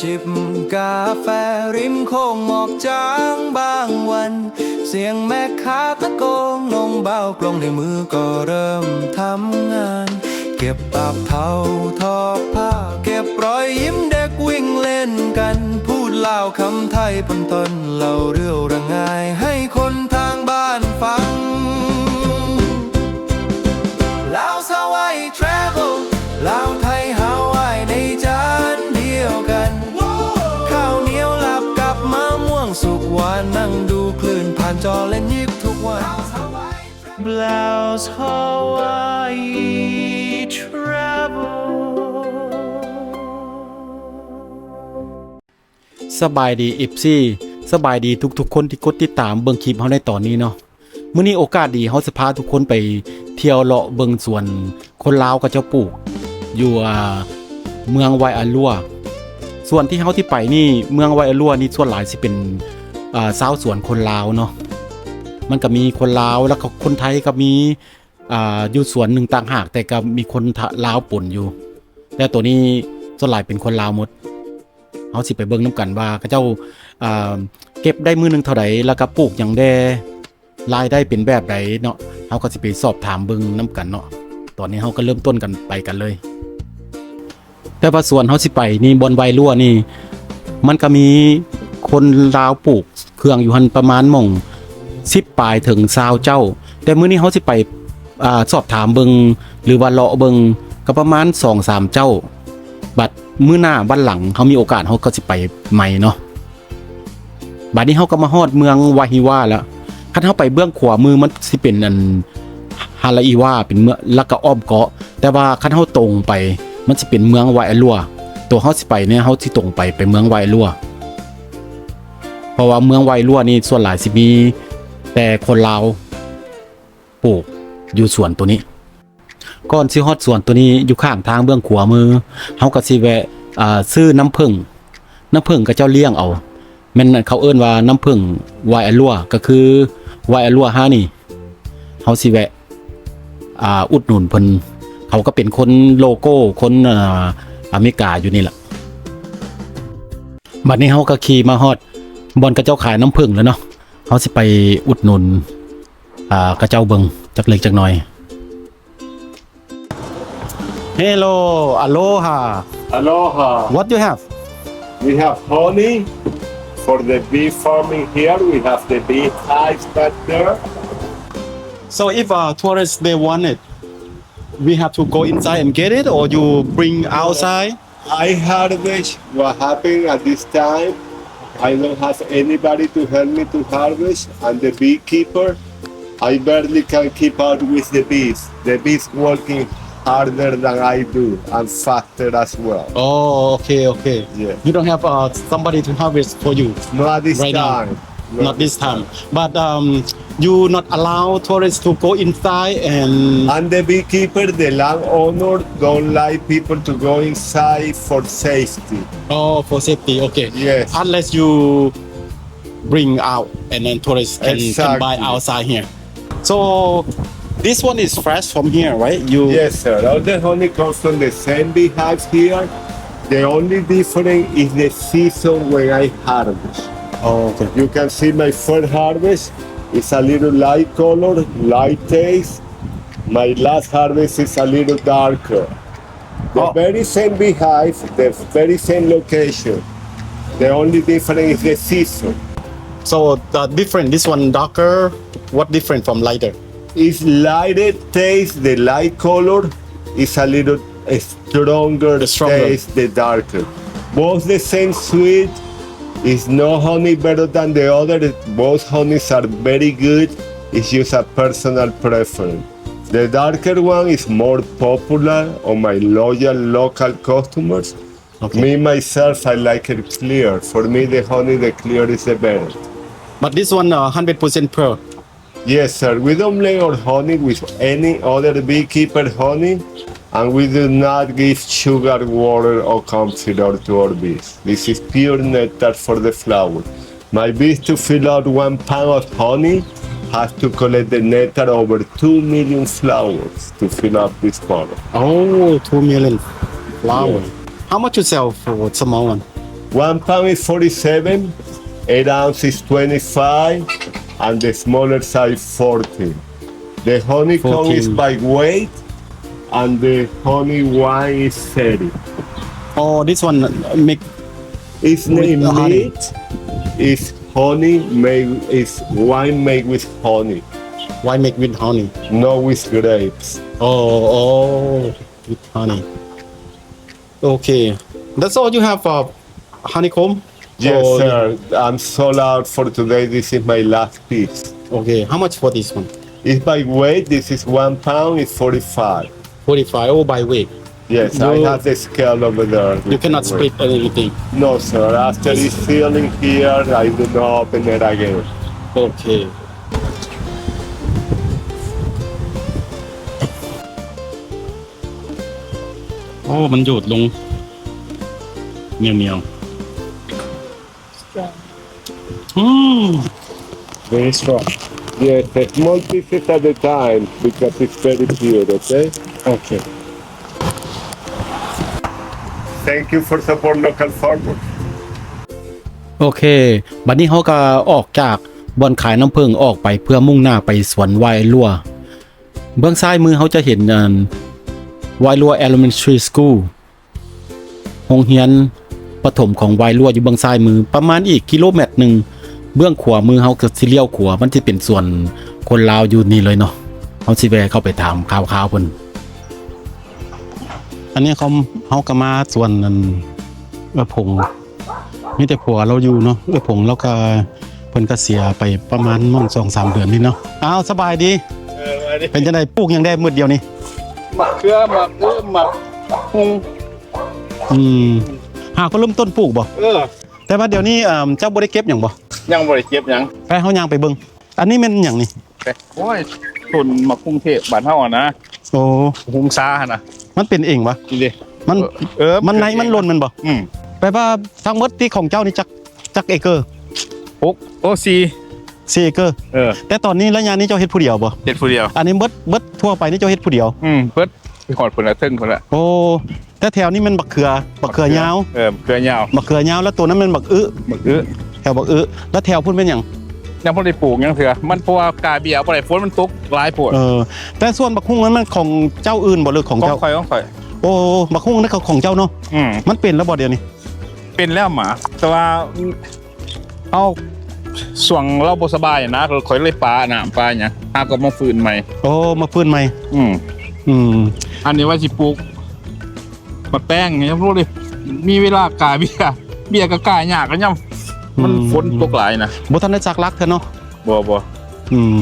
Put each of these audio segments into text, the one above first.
ຈິບກາແຟລິມໂຂງໝອກຈາງບາງວັນ ສຽງແມ່ຄ້າຕະໂກນ ນ້ອງບ່າວກລອງໃນມືກໍເລີ່ມທຳງານ ເກັບປາບເທົາທອກຜ້າ ເກັບຮອຍຍິ້ມເດັກວິ່ງເລ່ນກັນ ພູດລາວຄຳໄທປົນປົນ ເລົ່າເລື່ອງລະງ່າຍໃຫ້ຄົນທາງບ້ານຟັງ Laos Hawaii Travel ລາວໄທຮາວາຍໃນຈານດຽວກັນ ຂ້າວໜຽວລາບກັບມະມ່ວງສຸກຫວານ ນັ່ງດູຄື້ນຜ່ານຈໍແລະຍິບທຸກວັນ Laos Hawaii Travel ສະບາຍດີ ເອັຟຊີ ສະບາຍດີທຸກໆຄົນທີ່ກົດຕິດຕາມເບິ່ງຄລິບເຮົາໃນຕອນນີ້ເນາະ. ມື້ນີ້ໂອກາດດີ ເຮົາຊິພາທຸກຄົນໄປທ່ຽວເລາະເບິ່ງສວນຄົນລາວເຂົາເຈົ້າປູກຢູ່ ອ່າ ເມືອງວາຍອາລົວ. ສວນທີ່ເຮົາຊິໄປນີ້ ເມືອງວາຍອາລົວນີ້ສ່ວນຫຼາຍຊິເປັນ ອ່າ ຊາວສວນຄົນລາວເນາະ. ມັນກໍມີຄົນລາວ ແລ້ວກໍຄົນໄທກໍມີ ອ່າ ຢູ່ສວນໜຶ່ງຕ່າງຫາກ ແຕ່ກໍມີຄົນ ທະ ລາວປົນຢູ່. ແຕ່ໂຕນີ້ສ່ວນຫຼາຍເປັນຄົນລາວໝົດ. ເຮົາຊິໄປເບິ່ງນຳກັນວ່າເຂົາເຈົ້າ ອ່າ ເກັບໄດ້ມື້ໜຶ່ງເທົ່າໃດ ແລ້ວກໍປູກຫຍັງແດ່ ລາຍໄດ້ເປັນແບບໃດເນາະ. ເຮົາກໍຊິໄປສອບຖາມເບິ່ງນຳກັນເນາະ. ຕອນນີ້ເຮົາກໍເລີ່ມຕົ້ນກັນ ໄປກັນເລີຍ. ແຕ່ວ່າສວນເຮົາຊິໄປນີ້ ບ່ອນວາຍອາລົວນີ້ ມັນກໍມີຄົນລາວປູກເຄື່ອງຢູ່ຫັ້ນປະມານໝ່ອງສິບປາຍເຖິງຊາວເຈົ້າ. ແຕ່ມື້ນີ້ເຮົາຊິໄປ ອ່າ ສອບຖາມເບິ່ງ ຫຼືວ່າເລາະເບິ່ງ ກໍປະມານສອງສາມເຈົ້າ. ບັດມື້ໜ້າວັນຫຼັງເຮົາມີໂອກາດ ເຮົາກໍຊິໄປໃໝ່ເນາະ. ບັດນີ້ເຮົາກໍມາຮອດເມືອງວາຮີວາແລ້ວ. ຄັນເຮົາໄປເບື້ອງຂວາມືມັນຊິເປັນອັນຮາລາອີວາ ເປັນເມືອງ ແລ້ວກໍອ້ອມເກາະ. ແຕ່ວ່າຄັນເຮົາຕົງໄປ ມັນຊິເປັນເມືອງວາຍອາລົວ. ໂຕເຮົາຊິໄປນີ້ ເຮົາຊິຕົງໄປ ໄປເມືອງວາຍອາລົວ. ເພາະວ່າເມືອງວາຍອາລົວນີ້ສ່ວນຫຼາຍຊິມີແຕ່ຄົນລາວ ປູກຢູ່ສວນໂຕນີ້. ກ່ອນຊິຮອດສວນໂຕນີ້ ຢູ່ຂ້າງທາງເບື້ອງຂວາມື ເຮົາກໍຊິແວະ ອ່າ ຊື້ນ້ຳເຜິ້ງ. ນ້ຳເຜິ້ງເຂົາເຈົ້າລ້ຽງເອົາ ແມ່ນເຂົາເອີ້ນວ່ານ້ຳເຜິ້ງວາຍອາລົວ ກໍຄືວາຍອາລົວຮານີ. ເຮົາຊິແວະ ອ່າ ອຸດໜູນເພິ່ນ. ເຂົາກໍເປັນຄົນໂລໂກ້ ຄົນ ອ່າ ອາເມລິກາຢູ່ນີ້ລະ. ບັດນີ້ເຮົາກໍຂີ່ມາຮອດບ່ອນເຂົາເຈົ້າຂາຍນ້ຳເຜິ້ງແລ້ວເນາະ. ເຮົາຊິໄປອຸດໜູນ ອ່າ ເຂົາເຈົ້າເບິ່ງຈັກເລັກຈັກນ້ອຍ. Hello, aloha. Aloha. What do you have? We have honey for the bee farming here. We have the bee hive back there. So if a tourist they want it, we have to go inside and get it, or you bring outside? I harvest, what happened at this time, I don't have anybody to help me to harvest, and the beekeeper, I barely can keep out with the bees. The bees working harder than I do and faster as well. Oh, okay, okay. Yeah. You don't have, uh, somebody to harvest for you? Not at this right now. Time. Not this time. But, um, you not allow tourists to go inside and And the beekeeper, the landowner, don't like people to go inside for safety. Oh, for safety, okay. Yes. Unless you bring out and then tourists can, can buy Exactly. outside here. So, this one is fresh from here, right? You Yes, sir. All the honey comes from the same beehives here. The only difference is the season when I harvest. Oh, okay. You can see my first harvest is a little light color, light taste. My last harvest is a little darker. The Oh. very same beehive, the very same location. The only difference is the season. So, the different, this one darker, what different from lighter? Is lighter taste, the light color is a little stronger The stronger. taste, the darker. Both the same sweet, is no honey better than the other. Both honeys are very good. It's just a personal preference. The darker one is more popular on my loyal local customers. Okay. Me, myself, I like it clear. For me, the honey, the clear is the better. But this one, uh, hundred percent pure. Yes, sir. We don't blend our honey with any other beekeeper honey, and we do not give sugar water or comfort to our bees. This is pure nectar for the flower. My bees to fill out one pound of honey has to collect the nectar over two million flowers to fill up this bottle. Oh, two million flower. Yes. How much you sell for small one? One pound is forty-seven, eight ounce is twenty-five, and the smaller size, forty. The honeycomb is fourteen. By weight, and the honey wine is thirty. Oh, this one make It's with named honey. Meat, it's honey made, it's wine made with honey. Wine make with honey. Not with grapes. Oh, oh, with honey. Okay. That's all you have for honeycomb? Yes, or sir. I'm sold out for today. This is my last piece. Okay. How much for this one? It's by weight. This is one pound. It's forty-five. Forty-five. Oh, by weight. Yes, I have the scale over there. You cannot split anything? No, sir. After it's sealing here, I do not open it again. Okay. ໂອ້ ມັນໂຍດລົງ ໜຽວໆ Strong. ອືມ Very strong. Yes, a small pieces at a time because it's very pure, okay? Okay. Thank you for support local farmers. ໂອເຄ ບັດນີ້ເຮົາກໍອອກຈາກບ່ອນຂາຍນ້ຳເຜິ້ງອອກໄປ ເພື່ອມຸ່ງໜ້າໄປສວນວາຍລົວ. ເບື້ອງຊ້າຍມືເຮົາຈະເຫັນ ອັນ ວາຍລົວ Elementary School ໂຮງຮຽນປະຖົມຂອງວາຍລົວຢູ່ເບື້ອງຊ້າຍມື ປະມານອີກກິໂລແມັດໜຶ່ງ. ເບື້ອງຂວາມືເຮົາກໍຊິລ້ຽວຂວາ ມັນຊິເປັນສວນຄົນລາວຢູ່ນີ້ເລີຍເນາະ. ເຮົາຊິແວ່ເຂົ້າໄປຖາມຂ່າວໆເພິ່ນ. ອັນນີ້ເຮົາ ເຮົາກໍມາສວນ ອັນ ເອື້ອຍຜົງ ມີແຕ່ຜົວລາວຢູ່ເນາະ. ເອື້ອຍຜົງລາວກໍ ເພິ່ນກໍເສຍໄປປະມານໝ່ອງສອງສາມເດືອນນີ້ເນາະ. ອ້າວ ສະບາຍດີ. ເອີ ສະບາຍດີ. ເປັນຈັ່ງໃດ ປູກຫຍັງແດ່ໝົດດຽວນີ້? ໝາກເຂືອ ໝາກອຶ ໝາກຫຸ່ງ. ອືມ ຫາກໍເລີ່ມຕົ້ນປູກບໍ່? ເອີ ແຕ່ວ່າດຽວນີ້ ເອີ ເຈົ້າບໍ່ໄດ້ເກັບຫຍັງບໍ່? ຍັງບໍ່ໄດ້ເກັບຫຍັງ. ໄປ ເຮົາຍ່າງໄປເບິ່ງ. ອັນນີ້ແມ່ນຫຍັງນີ້? ໂອ້ຍ ຕົ້ນໝາກຫຸ່ງເທບບ້ານເຮົາຫັ້ນນະ. ໂອ້ ໝາກຫຸ່ງສາຫັ້ນນະ. ມັນເປັນເອງວະ? ນີ້ເດ້ ມັນ ເອີ ມັນໃນມັນຫຼົ່ນແມ່ນບໍ່? ອືມ ແປວ່າທັງໝົດທີ່ຂອງເຈົ້ານີ້ຈັກ ຈັກເອເກີ? ຫົກ ໂອ້ ສີ່ ສີ່ເອເກີ. ເອີ ແຕ່ຕອນນີ້ໄລຍະນີ້ເຈົ້າເຮັດຜູ້ດຽວບໍ່? ເຮັດຜູ້ດຽວ. ອັນນີ້ເບິດ ເບິດທົ່ວໄປນີ້ເຈົ້າເຮັດຜູ້ດຽວ? ອືມ ເບິດ ຮອດພຸ້ນລະ ເທິງພຸ້ນລະ. ໂອ້ ແຕ່ແຖວນີ້ແມ່ນບັກເຂືອ ບັກເຂືອຍາວ. ເອີ ບັກເຂືອຍາວ ບັກເຂືອຍາວ. ແລ້ວໂຕນັ້ນແມ່ນບັກອຶ ບັກອຶ ແຖວບັກອຶ. ແລ້ວແຖວພຸ້ນແມ່ນຫຍັງ? ຍັງບໍ່ໄດ້ປູກຫຍັງເທື່ອ ມັນ ເພາະວ່າກ້າເບ້ຍບໍ່ໄດ້ ຝົນມັນຕົກຫຼາຍໂພດ. ເອີ ແຕ່ສວນບັກຫຸ່ງນັ້ນມັນຂອງເຈົ້າອື່ນບໍ່ ຫຼືຂອງເຈົ້າ? ຂອງຂ້ອຍ ຂອງຂ້ອຍ. ໂອ້ ບັກຫຸ່ງນັ້ນຂອງເຈົ້າເນາະ. ອືມ ມັນເປັນແລ້ວບໍ່ດຽວນີ້? ເປັນແລ້ວໝາ ແຕ່ວ່າ ເຮົາ ຊ່ວງລາວບໍ່ສະບາຍນະ ຂ້ອຍເລີຍປະນ້ຳປະຫຍັງ ຫາກໍມາຟື້ນໃໝ່. ໂອ້ ມາຟື້ນໃໝ່. ອືມ ອືມ ອັນນີ້ວ່າຊິປູກໝາກແຕງ ຍັງບໍ່ໄດ້ມີເວລາກ້າເບ້ຍ ເບ້ຍກໍກ້າຍາກ ກໍຍາມມັນ ອືມ ຝົນຕົກຫຼາຍນະ. ບໍ່ທັນໄດ້ສັກຫຼັກເທື່ອເນາະ? ບໍ່ ບໍ່. ອືມ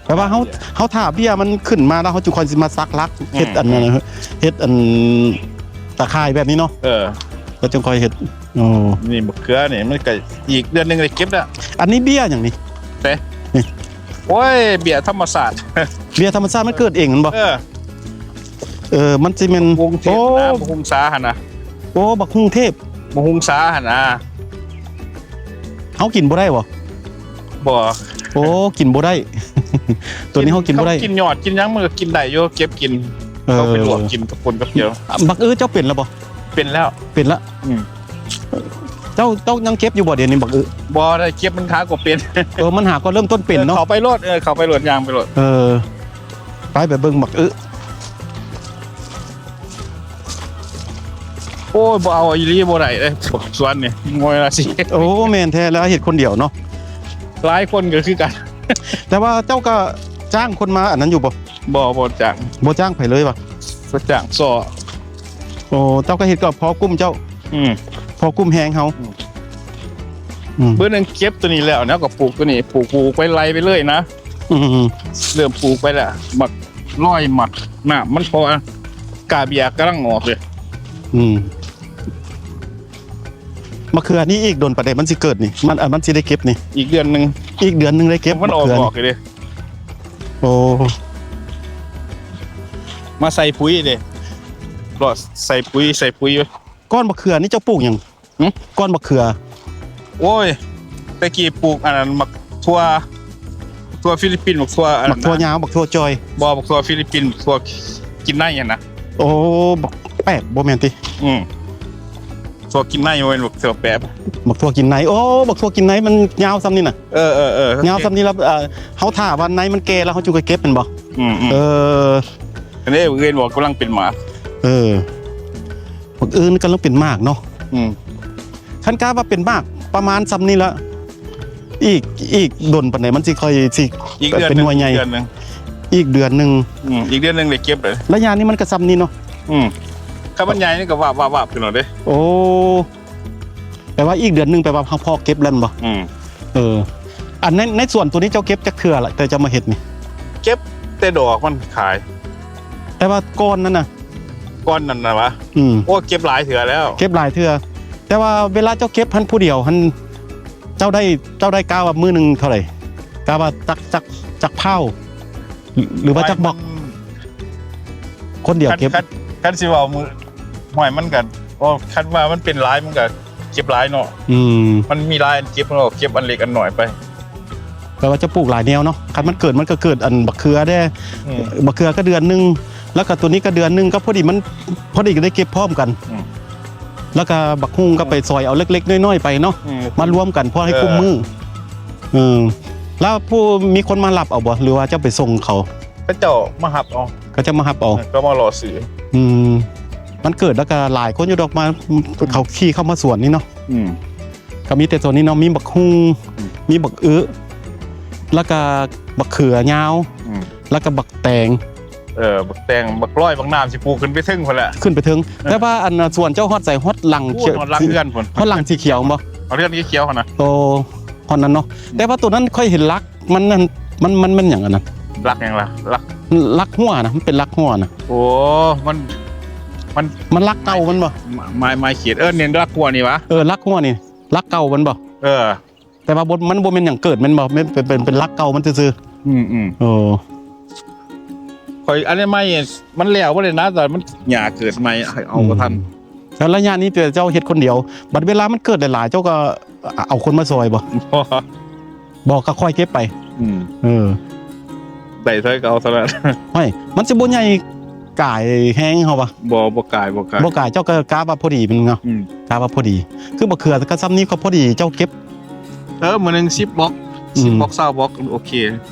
ແປວ່າເຮົາ ເຮົາຖ້າເບ້ຍມັນຂຶ້ນມາແລ້ວ ເຮົາຈຶ່ງຄ່ອຍຊິມາສັກຫຼັກ ເຮັດອັນນັ້ນ ເຮັດອັນຕາຂ່າຍແບບນີ້ເນາະ. ເອີ ແລ້ວຈຶ່ງຄ່ອຍເຮັດ. ໂອ້ ນີ້ບັກເຂືອນີ້ ມັນກໍອີກເດືອນໜຶ່ງໄດ້ເກັບແລ້ວ. ອັນນີ້ເບ້ຍຫຍັງນີ້? ເດ້ ນີ້ ໂອ້ຍ ເບ້ຍທຳມະຊາດ. ເບ້ຍທຳມະຊາດມັນເກີດເອງແມ່ນບໍ່? ເອີ ເອີ ມັນຊິແມ່ນ ໂອ້ ບັກຫຸ່ງສາຫັ້ນນະ. ໂອ້ ບັກຫຸ່ງເທບ ບັກຫຸ່ງສາຫັ້ນນະ. ເຮົາກິນບໍ່ໄດ້ບໍ່? ບໍ່. ໂອ້ ກິນບໍ່ໄດ້ ໂຕນີ້ເຮົາກິນບໍ່ໄດ້. ເຮົາກິນຍອດກິນຫຍັງມັນກໍກິນໄດ້ຢູ່ ເກັບກິນ. ເອີ ເຮົາໄປລວກກິນກັບປົ່ນກັບແຈ່ວ. ບັກອຶເຈົ້າເປັນແລ້ວບໍ່? ເປັນແລ້ວ ເປັນແລ້ວ. ອືມ ເຈົ້າ ເຈົ້າຍັງເກັບຢູ່ບໍ່ດຽວນີ້ບັກອຶ? ບໍ່ໄດ້ເກັບ ມັນຫາກໍເປັນ. ເອີ ມັນຫາກໍເລີ່ມຕົ້ນເປັນເນາະ. ເອີ ເຂົ້າໄປໂລດ ເອີ ເຂົ້າໄປໂລດ ຍ່າງໄປໂລດ. ເອີ ໄປ ໄປເບິ່ງບັກອຶ. ໂອ້ຍ ບໍ່ເອົາອີ່ຫຼີ ບໍ່ໄດ້ເດ້ ສວນນີ້ ງວຍລະຊິ. ໂອ້ ແມ່ນແທ້ລະ ເຮັດຄົນດຽວເນາະ. ຫຼາຍຄົນກໍຄືກັນ. ແຕ່ວ່າເຈົ້າກໍຈ້າງຄົນມາອັນນັ້ນຢູ່ບໍ່? ບໍ່ ບໍ່ຈ້າງ. ບໍ່ຈ້າງໃຜເລີຍວະ? ບໍ່ຈ້າງ ຊໍ. ໂອ້ ເຈົ້າກໍເຮັດກໍພໍກຸ້ມເຈົ້າ. ອືມ ພໍກຸ້ມແຮງເຮົາ. ອືມ ອືມ ເບິ່ງເກັບໂຕນີ້ແລ້ວນະ ກໍປູກໂຕນີ້ ປູກ ປູກໄປໄລ່ໄປເລີຍນະ. ອືມ ເລີ່ມປູກໄປແລ້ວ ໝາກລອຍ ໝາກນ້ຳມັນ ເພາະວ່າກ້າເບ້ຍກຳລັງອອກເລີຍ. ອືມ ມະເຂືອນີ້ອີກດົນປານໃດມັນຊິເກີດນີ້? ມັນ ມັນຊິໄດ້ເກັບນີ້? ອີກເດືອນໜຶ່ງ. ອີກເດືອນໜຶ່ງໄດ້ເກັບ ມັນອອກ ມະເຂືອນີ້ ດອກເດ້. ໂອ້ ມາໃສ່ປຸ໋ຍເດ້ ກໍໃສ່ປຸ໋ຍ ໃສ່ປຸ໋ຍ. ກ່ອນມະເຂືອນີ້ເຈົ້າປູກຫຍັງ? ຫຶ? ກ່ອນມະເຂືອ. ໂອ້ຍ ແຕ່ກີ້ປູກອັນນັ້ນ ໝາກຖົ່ວ ຖົ່ວຟີລິບປິນ ໝາກຖົ່ວອັນນັ້ນ ໝາກຖົ່ວຍາວ ໝາກຖົ່ວຈ່ອຍ. ບໍ່ ໝາກຖົ່ວຟີລິບປິນ ໝາກຖົ່ວກິນໄນຫັ້ນນະ. ໂອ້ ບັກແປກບໍ່ແມ່ນຕິ? ອືມ ຖົ່ວກິນໃນ ບໍ່ແມ່ນບັກຖົ່ວແປະ. ບັກຖົ່ວກິນໃນ. ໂອ້ ບັກຖົ່ວກິນໃນມັນຍາວສ່ຳນີ້ນະ. ເອີໆໆ ຍາວສ່ຳນີ້ແລ້ວ ເອີ ເຮົາຖ້າວ່າໃນມັນແກ່ແລ້ວ ເຮົາຈຶ່ງຄ່ອຍເກັບແມ່ນບໍ່? ອືມໆ ເອີ ອັນນີ້ເອີ້ນວ່າກຳລັງເປັນໝາກ. ເອີ ບັກອຶກຳລັງເປັນໝາກເນາະ. ອືມ ຄັນກະວ່າເປັນໝາກປະມານສ່ຳນີ້ລະ ອີກ ອີກດົນປານໃດມັນຊິຄ່ອຍຊິ ອີກເດືອນ ເປັນໜ່ວຍໃຫຍ່? ເດືອນໜຶ່ງ ອີກເດືອນໜຶ່ງ. ອືມ ອີກເດືອນໜຶ່ງໄດ້ເກັບເລີຍ. ໄລຍະນີ້ມັນກະສ່ຳນີ້ເນາະ. ອືມ ຄັນມັນໃຫຍ່ນີ້ກະວາບໆໆຂຶ້ນເອົາເດ້. ໂອ້ ແປວ່າອີກເດືອນໜຶ່ງ ແປວ່າເຮົາພໍເກັບແລ້ວແມ່ນບໍ່? ອືມ ເອີ ອັນໃນ ໃນສວນໂຕນີ້ເຈົ້າເກັບຈັກເທື່ອລະ ແຕ່ເຈົ້າມາເຮັດນີ້? ເກັບແຕ່ດອກມັນຂາຍ. ແຕ່ວ່າກ່ອນນັ້ນນະ? ກ່ອນນັ້ນນະຫວາ? ອືມ ໂອ້ ເກັບຫຼາຍເທື່ອແລ້ວ. ເກັບຫຼາຍເທື່ອ. ແຕ່ວ່າເວລາເຈົ້າເກັບຫັ້ນຜູ້ດຽວຫັ້ນ ເຈົ້າໄດ້ ເຈົ້າໄດ້ກະວ່າມື້ໜຶ່ງເທົ່າໃດ? ກະວ່າຈັກ ຈັກ ຈັກພ້າວ ຫຼືວ່າຈັກບລັອກ? ຄົນດຽວເກັບ. ຄັນ ຄັນ ຄັນຊິເວົ້າມື້ ຫ້ວຍ ມັນກະ ໂອ້ ຄັນວ່າມັນເປັນຫຼາຍ ມັນກະເກັບຫຼາຍເນາະ. ອືມ ມັນມີຫຼາຍອັນເກັບ ເຮົາເກັບອັນເລັກອັນນ້ອຍໄປ. ແປວ່າຈະປູກຫຼາຍແນວເນາະ. ຄັນມັນເກີດ ມັນກະເກີດອັນບັກເຂືອເດ້. ອືມ ບັກເຂືອກະເດືອນໜຶ່ງ ແລ້ວກະໂຕນີ້ກະເດືອນໜຶ່ງ ກະພໍດີ ມັນພໍດີກະໄດ້ເກັບພ້ອມກັນ. ອືມ ແລ້ວກະບັກຫຸ່ງກະໄປຊອຍເອົາເລັກໆນ້ອຍໆໄປເນາະ. ອືມ ມາລວມກັນພໍໃຫ້ ເອີ ກຸມມື້. ເອີ ແລ້ວຜູ້ ມີຄົນມາຮັບເອົາບໍ່ ຫຼືວ່າເຈົ້າໄປສົ່ງເຂົາ? ເຂົາເຈົ້າມາຮັບເອົາ. ເຂົາເຈົ້າມາຮັບເອົາ. ເອີ ເຂົາມາເລາະຊື້. ອືມ ມັນເກີດແລ້ວກະຫຼາຍຄົນຢູ່ດອກ ມາ ເຂົາຂີ່ເຂົ້າມາສວນນີ້ເນາະ. ອືມ ກະມີແຕ່ໂຊນນີ້ເນາະ ມີບັກຫຸ່ງ ອືມ ມີບັກອຶ ແລ້ວກະບັກເຂືອຍາວ ອືມ ແລ້ວກະບັກແຕງ. ເອີ ບັກແຕງ ບັກລອຍ ບັກໜາມ ຊິປູກຂຶ້ນໄປເທິງພຸ້ນແຫຼະ. ຂຶ້ນໄປເທິງ. ເອີ ແຕ່ວ່າອັນສວນເຈົ້າຮອດໃສ? ຮອດຫຼັງ ໂອ້ ຂຽວ ຮອດຫຼັງເຮືອນພຸ້ນ. ຮອດຫຼັງສີຂຽວບໍ່? ເຮົາເອີ້ນຂຽວຫັ້ນນະ. ໂອ້ ຮອດນັ້ນເນາະ. ອືມ ແຕ່ວ່າໂຕນັ້ນຂ້ອຍເຫັນຫຼັກ ມັນນັ້ນ ມັນ ມັນ ມັນຫຍັງອັນນັ້ນ? ຫຼັກຫຍັງລະ? ຫຼັກ ຫຼັກຮົ້ວນະ ມັນເປັນຫຼັກຮົ້ວນະ. ໂອ້ ມັນ ມັນ ມັນຫຼັກເກົ່າມັນບໍ່? ໄມ້ ໄມ້ ໄມ້ຂີດ. ເອີ ນີ້ຫຼັກຮົ້ວນີ້ຫວາ? ເອີ ຫຼັກຮົ້ວນີ້ ຫຼັກເກົ່າມັນບໍ່? ເອີ ແຕ່ວ່າບໍ່ ມັນບໍ່ແມ່ນຫຍັງເກີດແມ່ນບໍ່? ແມ່ນເປັນ ເປັນ ເປັນຫຼັກເກົ່າມັນຊື່ໆ. ອືມໆ ໂອ້ ຂ້ອຍ ອັນນີ້ໄມ້ມັນແລ້ວບໍ່ໄດ້ນະ ແຕ່ມັນຫຍ້າເກີດໃໝ່ ໃຫ້ເອົາບໍ່ທັນ. ອືມ ແລ້ວໄລຍະນີ້ເຈົ້າເຮັດຄົນດຽວ ບັດເວລາມັນເກີດຫຼາຍໆ ເຈົ້າກໍ ເອົາຄົນມາຊ່ອຍບໍ່? ບໍ່ ບໍ່ ກໍຄ່ອຍເກັບໄປ. ອືມ ເອີ ໄດ້ເທົ່າໃດກໍເອົາເທົ່ານັ້ນ. ຫ້ອຍ ມັນຊິບໍ່ໃຫຍ່ກາຍແຮງເຮົາຫວາ? ບໍ່ ບໍ່ກາຍ ບໍ່ກາຍ ບໍ່ກາຍ. ເຈົ້າກໍກະວ່າພໍດີແມ່ນເນາະ? ອືມ ກະວ່າພໍດີ. ຄືບັກເຂືອກໍສ່ຳນີ້ກໍພໍດີ ເຈົ້າເກັບ ເອີ ມື້ໜຶ່ງສິບບລັອກ ອືມ ສິບບລັອກ ຊາວບລັອກ ໂອເຄ.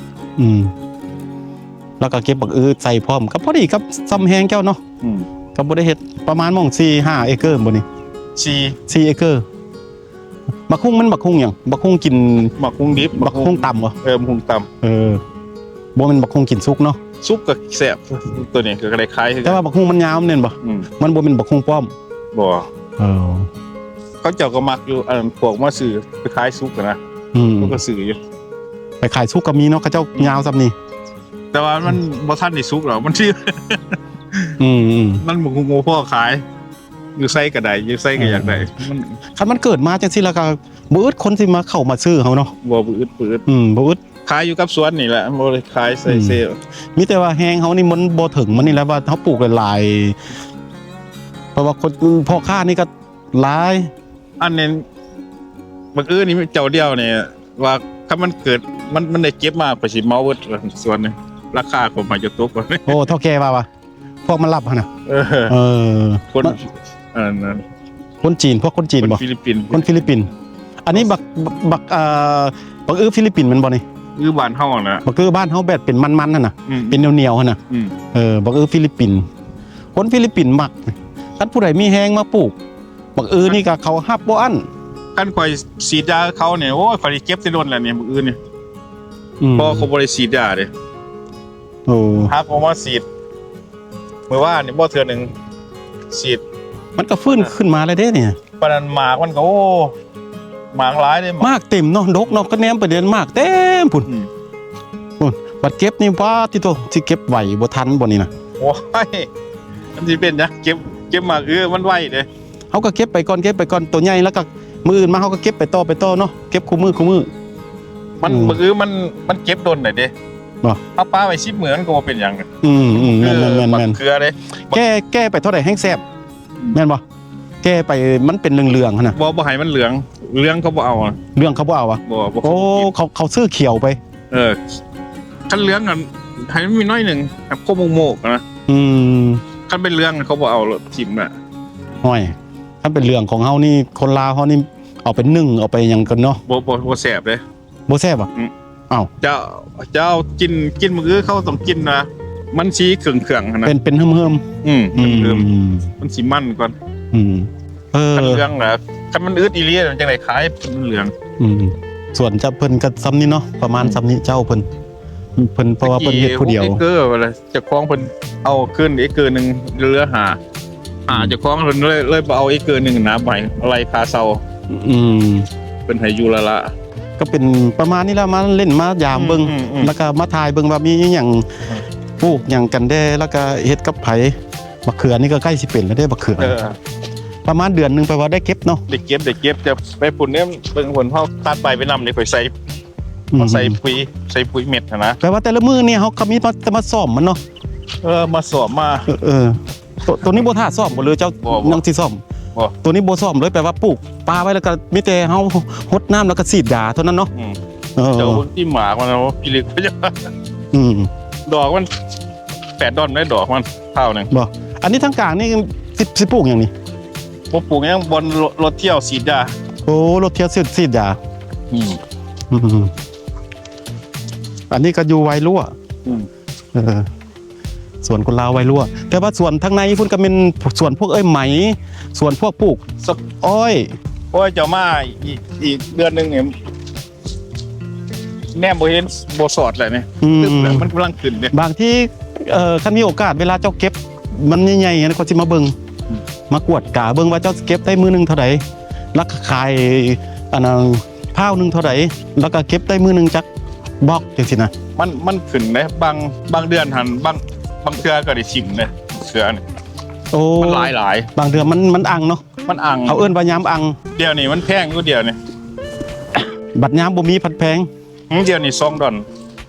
ອືມ ແລ້ວກໍເກັບບັກອຶໃສ່ພ້ອມ ກໍພໍດີກັບສ່ຳແຮງເຈົ້າເນາະ. ອືມ ກໍບໍ່ໄດ້ເຮັດ ປະມານໝ່ອງສີ່ຫ້າເອເກີບໍ່ນີ້? ສີ່ ສີ່ເອເກີ. ບັກຫຸ່ງມັນບັກຫຸ່ງຫຍັງ? ບັກຫຸ່ງກິນ ບັກຫຸ່ງດິບ ບັກຫຸ່ງຕຳບໍ່? ເອີ ບັກຫຸ່ງຕຳ. ເອີ ບໍ່ແມ່ນບັກຫຸ່ງກິນສຸກເນາະ? ສຸກກໍແຊບ ໂຕນີ້ກໍໄດ້ຂາຍຄືກັນ. ແຕ່ວ່າບັກຫຸ່ງມັນຍາວແມ່ນບໍ່? ອືມ ມັນບໍ່ແມ່ນບັກຫຸ່ງປ້ອມ. ບໍ່ ເອີ ເຂົາເຈົ້າກໍມັກຢູ່ ອັນພວກມາຊື້ໄປຂາຍສຸກຫັ້ນນະ. ອືມ ເຂົາກໍຊື້ຢູ່ ໄປຂາຍສຸກກໍມີເນາະ ເຂົາເຈົ້າຍາວສ່ຳນີ້. ແຕ່ວ່າມັນ ອືມ ບໍ່ທັນໄດ້ສຸກດອກ ມັນຊິ ອືມໆ ມັນບໍ່ ບໍ່ພໍຂາຍ. ຢູ່ໃສກໍໄດ້ ຢູ່ໃສກໍຢາກໄດ້. ເອີ ມັນ ຄັນມັນເກີດມາຈັ່ງຊີ້ແລ້ວກໍບໍ່ອຶດຄົນຊິມາເຂົ້າມາຊື້ເຮົາເນາະ. ບໍ່ ບໍ່ອຶດ ບໍ່ອຶດ. ອືມ ບໍ່ອຶດ. ຂາຍຢູ່ກັບສວນນີ້ແຫຼະ ບໍ່ໄດ້ຂາຍໃສ່ ອືມ ເຊ. ມີແຕ່ວ່າແຮງເຮົານີ້ມັນບໍ່ເຖິງ ມັນນີ້ແຫຼະວ່າເຮົາປູກຫຼາຍໆ ເພາະວ່າຄົນ ພໍ່ຄ້ານີ້ກໍຫຼາຍ. ອັນນີ້ບັກອຶນີ້ເຈົ້າດຽວນີ້ ວ່າຄັນມັນເກີດ ມັນ ມັນໄດ້ເກັບມາ ຂ້ອຍຊິເໝົາເບິດສວນນີ້ ລາຄາຂ້ອຍມັກຈະຕົກ. ໂອ້ ເຖົ້າແກ່ວ່າ ວ່າ ພວກມັນລັບຫັ້ນນະ. ເອີ ເອີ ຄົນ ມັນ ອັນນັ້ນ ຄົນຈີນ ພວກຄົນຈີນບໍ່? ຄົນຟີລິບປິນ ຄົນຟີລິບປິນ. ອັນນີ້ບັກ ບັກ ເອີ ບັກອຶຟີລິບປິນແມ່ນບໍ່ນີ້? ອຶບ້ານເຮົາຫັ້ນນະ ບັກອຶບ້ານເຮົາແບບເປັນມັນໆຫັ້ນນະ. ອືມ ເປັນໜຽວໆຫັ້ນນະ. ອືມ ເອີ ບັກອຶຟີລິບປິນ ຄົນຟີລິບປິນມັກ. ຄັນຜູ້ໃດມີແຮງມາປູກ ບັກອຶນີ້ກໍເຂົາຮັບບໍ່ອັ້ນ. ຄັນຂ້ອຍສີດຢາເຂົານີ້ ໂອ້ຍ ຂ້ອຍໄດ້ເກັບແຕ່ດົນແລ້ວນີ້ ບັກອຶນີ້. ອືມ ເພາະເຂົາບໍ່ໄດ້ສີດຢາເດ້. ໂອ້ ຫາກໍມາສີດ ມື້ວານນີ້ບໍ່ ເທື່ອໜຶ່ງສີດ ມັນກໍຟື້ນຂຶ້ນມາແລ້ວເດ້ນີ້. ປານນັ້ນໝາກມັນກໍ ໂອ້ ໝາກຫຼາຍເດ້ ໝາກເຕັມເນາະ ດົກເນາະ ກໍແນມໄປເດ້ ໝາກເຕັມພຸ້ນ. ອືມ ພຸ້ນ ບັດເກັບນີ້ ປາດຕິໂທ ຊິເກັບໄຫວບໍ່ທັນບໍ່ນີ້ນະ? ໂອ້ຍ ມັນຊິເປັນຫຍັງ ເກັບ ເກັບໝາກອຶມັນໄວເດ້. ເຮົາກໍເກັບໄປກ່ອນ ເກັບໄປກ່ອນ ໂຕໃຫຍ່ແລ້ວກໍມື້ອື່ນມາເຮົາກໍເກັບໄປຕໍ່ ໄປຕໍ່ເນາະ ເກັບຄູ່ມື້ ຄູ່ມື້. ມັນ ອືມ ມື້ອື່ນມັນ ມັນເກັບດົນໄດ້ເດ້. ບໍ່ ເຮົາປະໄວ້ສິບມື້ມັນກໍບໍ່ເປັນຫຍັງ. ອືມໆ ແມ່ນໆໆ ບັກເຂືອເດ້ ແກ່ ແກ່ໄປເທົ່າໃດແຮ່ງແຊບ. ອືມ ແມ່ນບໍ່? ແກ່ໄປມັນເປັນເຫຼືອງໆຫັ້ນນະ. ບໍ່ ບໍ່ໃຫ້ມັນເຫຼືອງ ເຫຼືອງເຂົາບໍ່ເອົາ. ເຫຼືອງເຂົາບໍ່ເອົາຫວາ? ບໍ່ ບໍ່ ໂອ້ ເຂົາ ເຂົາ ເຂົາຊື້ຂຽວໄປ. ເອີ ຄັນເຫຼືອງຫັ້ນໃຫ້ມັນມີໜ້ອຍໜຶ່ງ ໃຫ້ຄົມໂມກໆນະ. ອືມ ຄັນເປັນເຫຼືອງເຂົາບໍ່ເອົາ ໂລດ ຖິ້ມນະ. ຫ້ອຍ ເ ຄັນເປັນເຫຼືອງຂອງເຮົານີ້ ຄົນລາວເຮົານີ້ເອົາໄປໜຶ້ງ ເອົາໄປຫຍັງກັນເນາະ ບໍ່ ບໍ່ ບໍ່ແຊບເດ້ ບໍ່ແຊບຫວາ? ອືມ ເອົ້າ ເຈົ້າ ເຈົ້າກິນ ກິນມື້ອື່ນເຂົາຕ້ອງກິນນະ ມັນຊິເຄືອງໆຫັ້ນນະ ເປັນ ເປັນເຫີມໆ ອືມ ອືມ ເຫີມໆ ມັນຊິມັນກ່ອນ ອືມ ເອີ ຄັນເຫຼືອງລະ ຄັນມັນອຶດອີ່ຫຼີຈັ່ງໄດ້ຂາຍ ເປັນເຫຼືອງ ອືມ ສວນຈະເພິ່ນກໍຊ່ຳນີ້ເນາະ ປະມານ ອືມ ຊ່ຳນີ້ ເຈົ້າເພິ່ນ ເພິ່ນ ເພາະວ່າເພິ່ນເຮັດຜູ້ດຽວ ຫົກເອເກີ ເວລາເຈົ້າຂອງເພິ່ນເອົາຄືນເອເກີໜຶ່ງ ເຫຼືອຫ້າ ອືມ ຫ້າ ເຈົ້າຂອງເພິ່ນເລີຍ ເລີຍບໍ່ເອົາເອເກີໜຶ່ງນະ ໃຫ້ໄລ່ຄ່າເຊົ່າ ອືມ ເພິ່ນໃຫ້ຢູ່ລະລະ ກໍເປັນປະມານນີ້ລະ ມາຫຼິ້ນມາຢາມເບິ່ງ ອືມໆໆ ແລ້ວກໍມາຖ່າຍເບິ່ງວ່າມີອີ່ຫຍັງ ອືມ ປູກຫຍັງກັນແດ່ ແລ້ວກໍເຮັດກັບໃຜ ບັກເຂືອນີ້ກໍໃກ້ຊິເປັນແລ້ວເດ້ ບັກເຂືອ ເອີ ປະມານເດືອນໜຶ່ງ ແປວ່າໄດ້ເກັບເນາະ ໄດ້ເກັບ ໄດ້ເກັບ ແຕ່ໄປພຸ້ນເດ້ ເບິ່ງພຸ້ນ ເຮົາຕັດໃບໄປນຳນີ້ ຂ້ອຍໃສ່ ອືມ ເຮົາໃສ່ປຸ໋ຍ ໃສ່ປຸ໋ຍເມັດຫັ້ນນະ ແປວ່າແຕ່ລະມື້ນີ້ເຮົາກໍມີແຕ່ມາ ແຕ່ມາຊ້ອມມັນເນາະ ເອີ ມາຊ້ອມມາ ເອີ ເອີ ໂຕ ໂຕນີ້ບໍ່ຖ້າຊ້ອມບໍ່ ຫຼືເຈົ້າ ບໍ່ ຍັງຊິຊ້ອມ ບໍ່ ໂຕນີ້ບໍ່ຊ້ອມເລີຍ ແປວ່າປູກປາໄວ້ ແລ້ວກໍມີແຕ່ເຮົາຫົດນ້ຳ ແລ້ວກໍສີດຢາເທົ່ານັ້ນເນາະ ອືມ ເອີ ເຈົ້າເບິ່ງທີ່ໝາກມັນ ໂອ້ ພິລຶກ ອືມ ດອກມັນແປດດອນໄດ້ ດອກມັນ ເທົ່າໜຶ່ງ ບໍ່ ອັນນີ້ທາງກາງນີ້ຊິ ຊິປູກຫຍັງນີ້ ບໍ່ປູກຫຍັງ ບ່ອນລົດ ລົດທ່ຽວສີດຢາ ໂອ້ ລົດທ່ຽວສີດ ສີດຢາ ອືມ ອືມ ອັນນີ້ກໍຢູ່ໄວລົວ ອືມ ເອີ ສວນຄົນລາວໄວລົວ ແຕ່ວ່າສວນທາງໃນພຸ້ນກໍແມ່ນສວນພວກເອື້ອຍໄໝ ສວນພວກປູກ ສະ ອ້ອຍ ໂອ້ຍ ເຈົ້າມາອີກ ອີກເດືອນໜຶ່ງນີ້ ແນມບໍ່ເຫັນ ບໍ່ສອດແຫຼະນີ້ ອືມ ຕຶບແຫຼະ ມັນກຳລັງຂຶ້ນເດ້ ບາງທີ ເອີ ຄັນມີໂອກາດ ເວລາເຈົ້າເກັບມັນໃຫຍ່ໆ ເຂົາຊິມາເບິ່ງ ອືມ ມາກວດກາເບິ່ງວ່າເຈົ້າເກັບໄດ້ມື້ໜຶ່ງເທົ່າໃດ ແລ້ວກໍຂາຍ ອັນນັ້ນ ພ້າວໜຶ່ງເທົ່າໃດ ແລ້ວກໍເກັບໄດ້ມື້ໜຶ່ງຈັກບອກ ຈັ່ງຊີ້ນະ ມັນ ມັນຂຶ້ນເດ້ ບາງ ບາງເດືອນຫັ້ນ ບາງ ບາງເທື່ອກໍໄດ້ຖິ້ມເດ້ ເທື່ອນີ້ ໂອ້ ມັນຫຼາຍໆ ບາງເດືອນມັນ ມັນອັ່ງເນາະ ມັນອັ່ງ ເຂົາເອີ້ນວ່າຍາມອັ່ງ ດຽວນີ້ມັນແພງຢູ່ ດຽວນີ້ ບັດຍາມບໍ່ມີພັດແພງ ອືມ ດຽວນີ້ສອງດອນ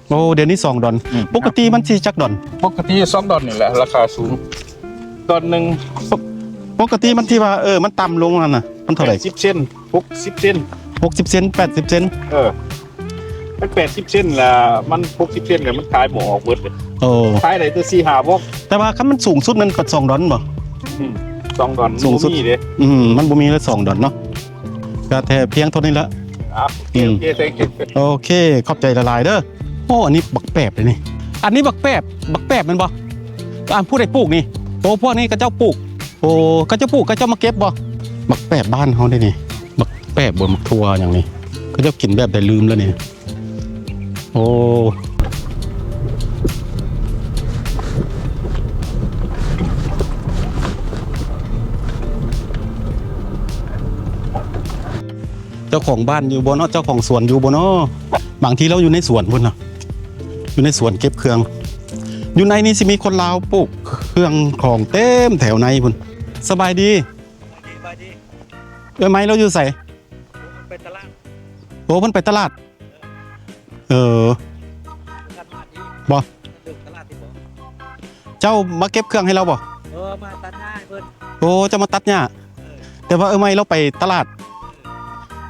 ໂອ້ ດຽວນີ້ສອງດອນ ອືມ ປົກກະຕິມັນຊິຈັກດອນ? ປົກກະຕິສອງດອນນີ້ແຫຼະ ລາຄາສູງ ດອນໜຶ່ງ ປົກກະຕິມັນທີ່ວ່າ ເອີ ມັນຕ່ຳລົງຫັ້ນນະ ມັນເທົ່າໃດ? ແປດສິບເຊັນ ຫົກສິບເຊັນ ຫົກສິບເຊັນ ແປດສິບເຊັນ ເອີ ມັນແປດສິບເຊັນລະ ມັນຫົກສິບເຊັນລະ ມັນຂາຍບໍ່ອອກເບິດເດ້ ໂອ້ ຂາຍໄດ້ແຕ່ສີ່ຫ້າວອກ ແຕ່ວ່າຄັນມັນສູງສຸດແມ່ນສອງດອນບໍ່? ອືມ ສອງດອນ ສູງສຸດ ບໍ່ມີເດ້ ອືມ ມັນບໍ່ມີເລີຍສອງດອນເນາະ ກໍແຕ່ພຽງເທົ່ານີ້ລະ ອ່າ ໂອເຄ ອືມ ໂອເຄ thank you ໂອເຄ ຂອບໃຈຫຼາຍໆເດີ ໂອ້ ອັນນີ້ບັກແປບເດ້ນີ້ ອັນນີ້ບັກແປບ ບັກແປບແມ່ນບໍ່? ອ່າ ຜູ້ໃດປູກນີ້? ໂອ້ ພວກນີ້ເຂົາເຈົ້າປູກ ໂອ້ ເຂົາເຈົ້າປູກ ເຂົາເຈົ້າມາເກັບບໍ່? ບັກແປບບ້ານເຮົາເດ້ນີ້ ບັກແປບບໍ່ ບັກຖົ່ວຫຍັງນີ້ ເຂົາເຈົ້າກິນແບບໃດລືມແລ້ວນີ້ ໂອ້ ເຈົ້າຂອງບ້ານຢູ່ບໍ່ເນາະ? ເຈົ້າຂອງສວນຢູ່ບໍ່ເນາະ? ບາງທີລາວຢູ່ໃນສວນພຸ້ນນະ ຢູ່ໃນສວນເກັບເຄື່ອງ ຢູ່ໃນນີ້ຊິມີຄົນລາວປູກເຄື່ອງຂອງເຕັມແຖວໃນພຸ້ນ. ສະບາຍດີ ສະບາຍດີ ສະບາຍດີ. ເອື້ອຍໄມ້ລາວຢູ່ໃສ? ເພິ່ນໄປຕະຫຼາດ ໂອ້ ເພິ່ນໄປຕະຫຼາດ ເອີ ບໍ່ ເຈົ້າມາເກັບເຄື່ອງໃຫ້ລາວບໍ່? ເອີ ມາຕັດຫຍ້າໃຫ້ເພິ່ນ ໂອ້ ເຈົ້າມາຕັດຫຍ້າ ເອີ ແຕ່ວ່າເອື້ອຍໄມ້ລາວໄປຕະຫຼາດ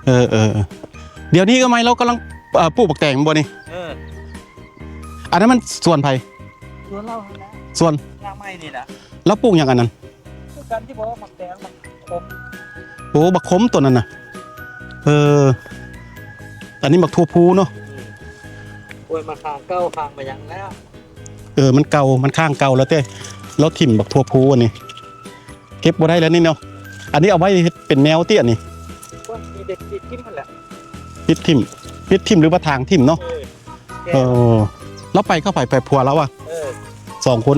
ເອີ ເອີ ດຽວນີ້ເອື້ອຍໄມ້ລາວກຳລັງ ເອີ ປູກບັກແຕງບໍ່ນີ້? ເອີ ອັນນັ້ນມັນສວນໃຜ? ສວນລາວຫັ້ນແຫຼະ ສວນ ຍາງໃໝ່ນີ້ນະ ລາວປູກຫຍັງອັນນັ້ນ? ຄືກັນທີ່ບອກໝາກແຕງ ໝາກຂົມ ໂອ້ ບັກຂົມໂຕນັ້ນນະ ເອີ ອັນນີ້ໝາກຖົ່ວພູເນາະ ອືມ ໂອ້ຍ ມາຂ້າງເກົ່າ ຂ້າງມາຫຍັງແລ້ວ ເອີ ມັນເກົ່າ ມັນຂ້າງເກົ່າແລ້ວເດ້ ລາວຖິ້ມບັກຖົ່ວພູອັນນີ້ ເກັບບໍ່ໄດ້ແລ້ວນີ້ເນາະ ອັນນີ້ເອົາໄວ້ເຮັດເປັນແນວຕິອັນນີ້ ກໍມີແຕ່ຕິດຖິ້ມຫັ້ນແຫຼະ ຕິດຖິ້ມ ຕິດຖິ້ມ ຫຼືວ່າຖາງຖິ້ມເນາະ ເອີ ເອີ ລາວໄປກັບໃຜ? ໄປຜົວລາວຫວາ? ເອີ ສອງຄົນ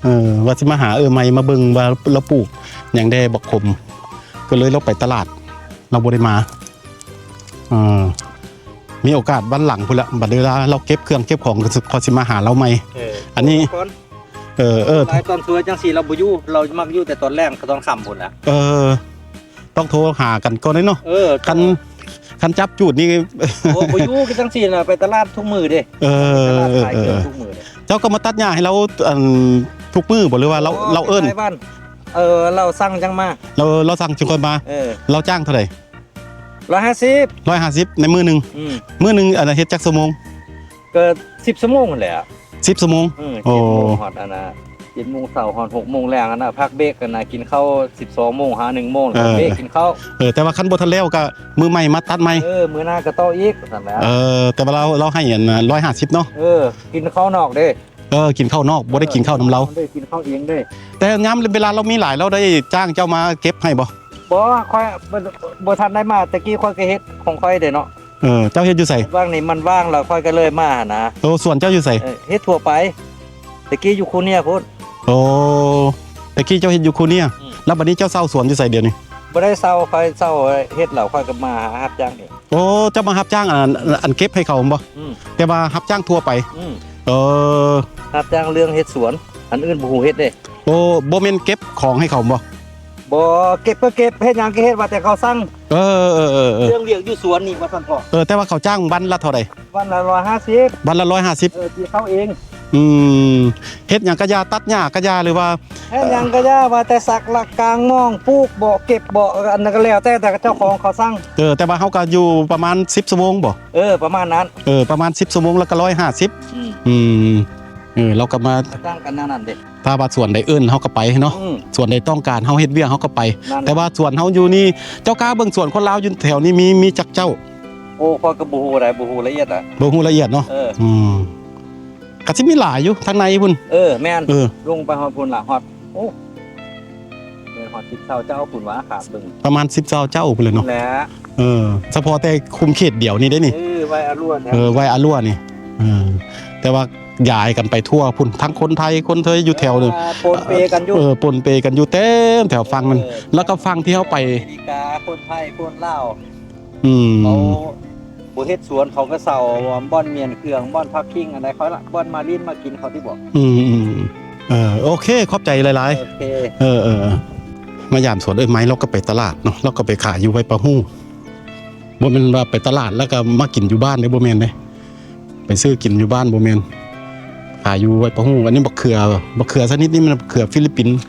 ເອີ ວ່າຊິມາຫາເອື້ອຍໄມ້ມາເບິ່ງວ່າລາວປູກຫຍັງແດ່ ບັກຂົມ ກໍເລີຍລາວໄປຕະຫຼາດ ລາວບໍ່ໄດ້ມາ ເອີ ມີໂອກາດວັນຫຼັງພຸ້ນລະ ບັດເວລາລາວເກັບເຄື່ອງເກັບຂອງ ກໍຊິມາຫາລາວໃໝ່ ເອີ ອັນນີ້ ເອີ ເອີ ຫຼາຍຕອນສວຍຈັ່ງຊີ້ລາວບໍ່ຢູ່ ລາວມັກຢູ່ແຕ່ຕອນແລງ ຕອນຄ່ຳພຸ້ນລະ ເອີ ຕ້ອງໂທຫາກັນກ່ອນເດ້ເນາະ ເອີ ຄັນ ຄັນຈັບຈູດນີ້ ໂອ້ ບໍ່ຢູ່ຄືຈັ່ງຊີ້ນະ ໄປຕະຫຼາດທຸກມື້ເດ້ ເອີ ຕະຫຼາດຂາຍເຄື່ອງ ເອີ ທຸກມື້ເດ້ ເຈົ້າກໍມາຕັດຫຍ້າໃຫ້ລາວ ອັນ ທຸກມື້ບໍ່ ຫຼືວ່າລາວ ໂອ້ ລາວເອີ້ນ ເອີ ລາວສັ່ງຈັ່ງມາ ລາວ ລາວສັ່ງຈຶ່ງຄ່ອຍມາ ເອີ ລາວຈ້າງເທົ່າໃດ? ຮ້ອຍຫ້າສິບ ຮ້ອຍຫ້າສິບ ໃນມື້ໜຶ່ງ ອືມ ມື້ໜຶ່ງ ອັນ ເຮັດຈັກຊົ່ວໂມງ? ກໍສິບຊົ່ວໂມງຫັ້ນແຫຼະ ສິບຊົ່ວໂມງ ເອີ ໂອ້ ເຈັດໂມງຮອດອັນນ່າ ເຈັດໂມງເຊົ້າຮອດຫົກໂມງແລງຫັ້ນນະ ພັກເບຣກຫັ້ນນະ ກິນເຂົ້າສິບສອງໂມງຫາໜຶ່ງໂມງ ເອີ ເບຣກກິນເຂົ້າ. ເອີ ແຕ່ວ່າຄັນບໍ່ທັນແລ້ວກໍມື້ໃໝ່ມາຕັດໃໝ່. ເອີ ມື້ໜ້າກໍຕໍ່ອີກ ຊັ້ນແຫຼະ. ເອີ ແຕ່ວ່າລາວ ລາວໃຫ້ອັນຮ້ອຍຫ້າສິບເນາະ. ເອີ ກິນເຂົ້ານອກເດ້. ເອີ ກິນເຂົ້ານອກ ບໍ່ໄດ້ກິນເຂົ້ານຳລາວ. ເອີ ກິນເຂົ້າເອງເດ້. ແຕ່ຍາມເວລາລາວມີຫຼາຍ ລາວໄດ້ຈ້າງເຈົ້າມາເກັບໃຫ້ບໍ່? ບໍ່ ຂ້ອຍບໍ່ ບໍ່ທັນໄດ້ມາ. ແຕ່ກີ້ຂ້ອຍກໍເຮັດຂອງຂ້ອຍເດ້ເນາະ. ເອີ ເຈົ້າເຮັດຢູ່ໃສ? ວ່າງນີ້ມັນວ່າງແລ້ວ ຂ້ອຍກໍເລີຍມາຫັ້ນນະ. ໂອ້ ສວນເຈົ້າຢູ່ໃສ? ເອີ ເຮັດທົ່ວໄປ. ແຕ່ກີ້ຢູ່ຄູເນຍພຸ້ນ. ໂອ້ ແຕ່ກີ້ເຈົ້າເຮັດຢູ່ຄູເນຍ. ອືມ ແລ້ວບັດນີ້ເຈົ້າເຊົ່າສວນຢູ່ໃສດຽວນີ້? ບໍ່ໄດ້ເຊົ່າ ຂ້ອຍເຊົ່າເຮັດແລ້ວ ຂ້ອຍກໍມາຫາຮັບຈ້າງເອງ. ໂອ້ ເຈົ້າມາຮັບຈ້າງອັນ ອືມ ອັນເກັບໃຫ້ເຂົາແມ່ນບໍ່? ອືມ ແຕ່ວ່າຮັບຈ້າງທົ່ວໄປ. ອືມ ເອີ ຮັບຈ້າງເລື່ອງເຮັດສວນ ອັນອື່ນບໍ່ຮູ້ເຮັດເດ້. ໂອ້ ບໍ່ແມ່ນເກັບຂອງໃຫ້ເຂົາແມ່ນບໍ່? ບໍ່ ເກັບກໍເກັບ ເຮັດຫຍັງກໍເຮັດ ວ່າແຕ່ເຂົາສັ່ງ. ເອີ ເອີ ເອີ ເອີ ເລື່ອງວຽກຢູ່ສວນນີ້ວ່າຊັ້ນເທາະ. ເອີ ແຕ່ວ່າເຂົາຈ້າງວັນລະເທົ່າໃດ? ວັນລະຮ້ອຍຫ້າສິບ. ວັນລະຮ້ອຍຫ້າສິບ. ເອີ ທີ່ເຂົາເອງ. ອືມ ເຮັດຫຍັງກະຢ່າ ຕັດຫຍ້າກະຢ່າ ຫຼືວ່າ ເຮັດຫຍັງກະຢ່າ ວ່າແຕ່ສັກລະກາງມອງ ປູກເບາະ ເກັບເບາະ ອັນນັ້ນກໍແລ້ວແຕ່ ແຕ່ເຈົ້າຂອງເຂົາສັ່ງ. ເອີ ແຕ່ວ່າເຮົາກໍຢູ່ປະມານສິບຊົ່ວໂມງບໍ່? ເອີ ປະມານນັ້ນ. ເອີ ປະມານສິບຊົ່ວໂມງ ແລ້ວກໍຮ້ອຍຫ້າສິບ. ອືມ ອືມ ເອີ ເຮົາກໍມາ ຕ່າງກັນແນວນັ້ນເດ້. ຖ້າວ່າສວນໃດເອີ້ນເຮົາກໍໄປເນາະ. ອືມ ສວນໃດຕ້ອງການເຮົາເຮັດວຽກເຮົາກໍໄປ. ແຕ່ວ່າສວນເຮົາຢູ່ນີ້ ເຈົ້າກ້າເບິ່ງສວນຄົນລາວຢູ່ແຖວນີ້ມີ ມີຈັກເຈົ້າ? ໂອ້ ຂ້ອຍກໍບໍ່ຮູ້ໃດ ບໍ່ຮູ້ລະອຽດ. ບໍ່ຮູ້ລະອຽດເນາະ. ເອີ ອືມ ກໍຊິມີຫຼາຍຢູ່ທາງໃນພຸ້ນ. ເອີ ແມ່ນ. ເອີ ລົງໄປຮອດພຸ້ນລະ ຮອດ ໂອ້ ແມ່ນຮອດສິບຊາວເຈົ້າພຸ້ນຫວາ ຄາບເບິ່ງ ປະມານສິບຊາວເຈົ້າພຸ້ນແຫຼະເນາະ. ແຫຼະ. ເອີ ສະເພາະແຕ່ຄຸ້ມເຂດດຽວນີ້ເດ້ນີ້. ເອີ ໄວອາລົວນ. ເອີ ໄວອາລົວນນີ້. ເອີ ແຕ່ວ່າຢາຍກັນໄປທົ່ວພຸ້ນ ທັງຄົນໄທ ຄົນເທີຍຢູ່ແຖວນີ້ ເອີ ປົນເປກັນຢູ່. ເອີ ປົນເປກັນຢູ່ເຕັມແຖວຝັ່ງນັ້ນ. ເອີ ແລ້ວກໍຝັ່ງທີ່ເຮົາໄປ ອາເມລິກາ ຄົນໄທ ຄົນລາວ. ອືມ ເຂົາບໍ່ເຮັດສວນ ເຂົາກໍເຊົ່າບ່ອນມ້ຽນເຄື່ອງ ບ່ອນພັກພິງອັນໃດ ເຂົາລະ ບ່ອນມາຫຼິ້ນມາກິນເຂົາຕິບໍ. ອືມ ອືມ ເອີ ໂອເຄ ຂອບໃຈຫຼາຍໆ. ໂອເຄ ເອີ ເອີ ເອີ ມາຢາມສວນເອື້ອຍໄມ້ ລາວກໍໄປຕະຫຼາດເນາະ ລາວກໍໄປຂາຍຢູ່ໄວປະຫູ. ບໍ່ແມ່ນວ່າໄປຕະຫຼາດແລ້ວກໍມາກິນຢູ່ບ້ານເດ້ ບໍ່ແມ່ນເດ້. ໄປຊື້ກິນຢູ່ບ້ານບໍ່ແມ່ນ ຂາຍຢູ່ໄວປະຫູ. ອັນນີ້ບັກເຂືອ ບັກເຂືອຊະນິດນີ້ມັນບັກເຂືອຟີລິບປິນ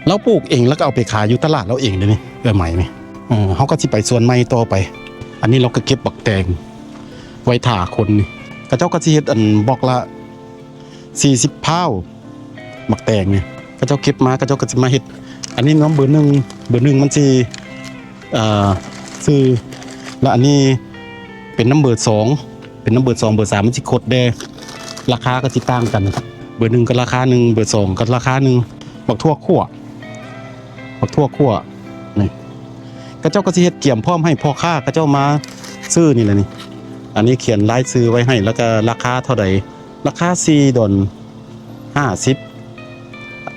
ລາວປູກເອງ ແລ້ວກໍເອົາໄປຂາຍຢູ່ຕະຫຼາດລາວເອງເດ້ນີ້ ເອື້ອຍໄມ້ນີ້. ເອີ ເຮົາກໍຊິໄປສວນໃໝ່ຕໍ່ໄປ. ອັນນີ້ລາວກໍເກັບບັກແຕງໄວ້ຖ້າຄົນນີ້ ເຂົາເຈົ້າກໍຊິເຮັດອັນບລັອກລະສີ່ສິບພ້າວ ບັກແຕງນີ້ ເຂົາເຈົ້າເກັບມາ ເຂົາເຈົ້າກໍຊິມາເຮັດ. ອັນນີ້ນຳເບີໜຶ່ງ ເບີໜຶ່ງມັນຊິ ເອີ ຊື່ ແລະ ອັນນີ້ເປັນນຳເບີສອງ ເປັນນຳເບີສອງ ເບີສາມມັນຊິຄົດແດ່ ລາຄາກໍຊິຕ່າງກັນ. ເບີໜຶ່ງກໍລາຄາໜຶ່ງ ເບີສອງກໍລາຄາໜຶ່ງ. ບັກຖົ່ວຂົ້ວ ບັກຖົ່ວຂົ້ວນີ້ ເຂົາເຈົ້າກໍຊິເຮັດກຽມພ້ອມໃຫ້ພໍ່ຄ້າເຂົາເຈົ້າມາຊື້ນີ້ແຫຼະນີ້. ອັນນີ້ຂຽນລາຍຊື່ໄວ້ໃຫ້ ແລ້ວກໍລາຄາເທົ່າໃດ ລາຄາສີ່ດອນຫ້າສິບ.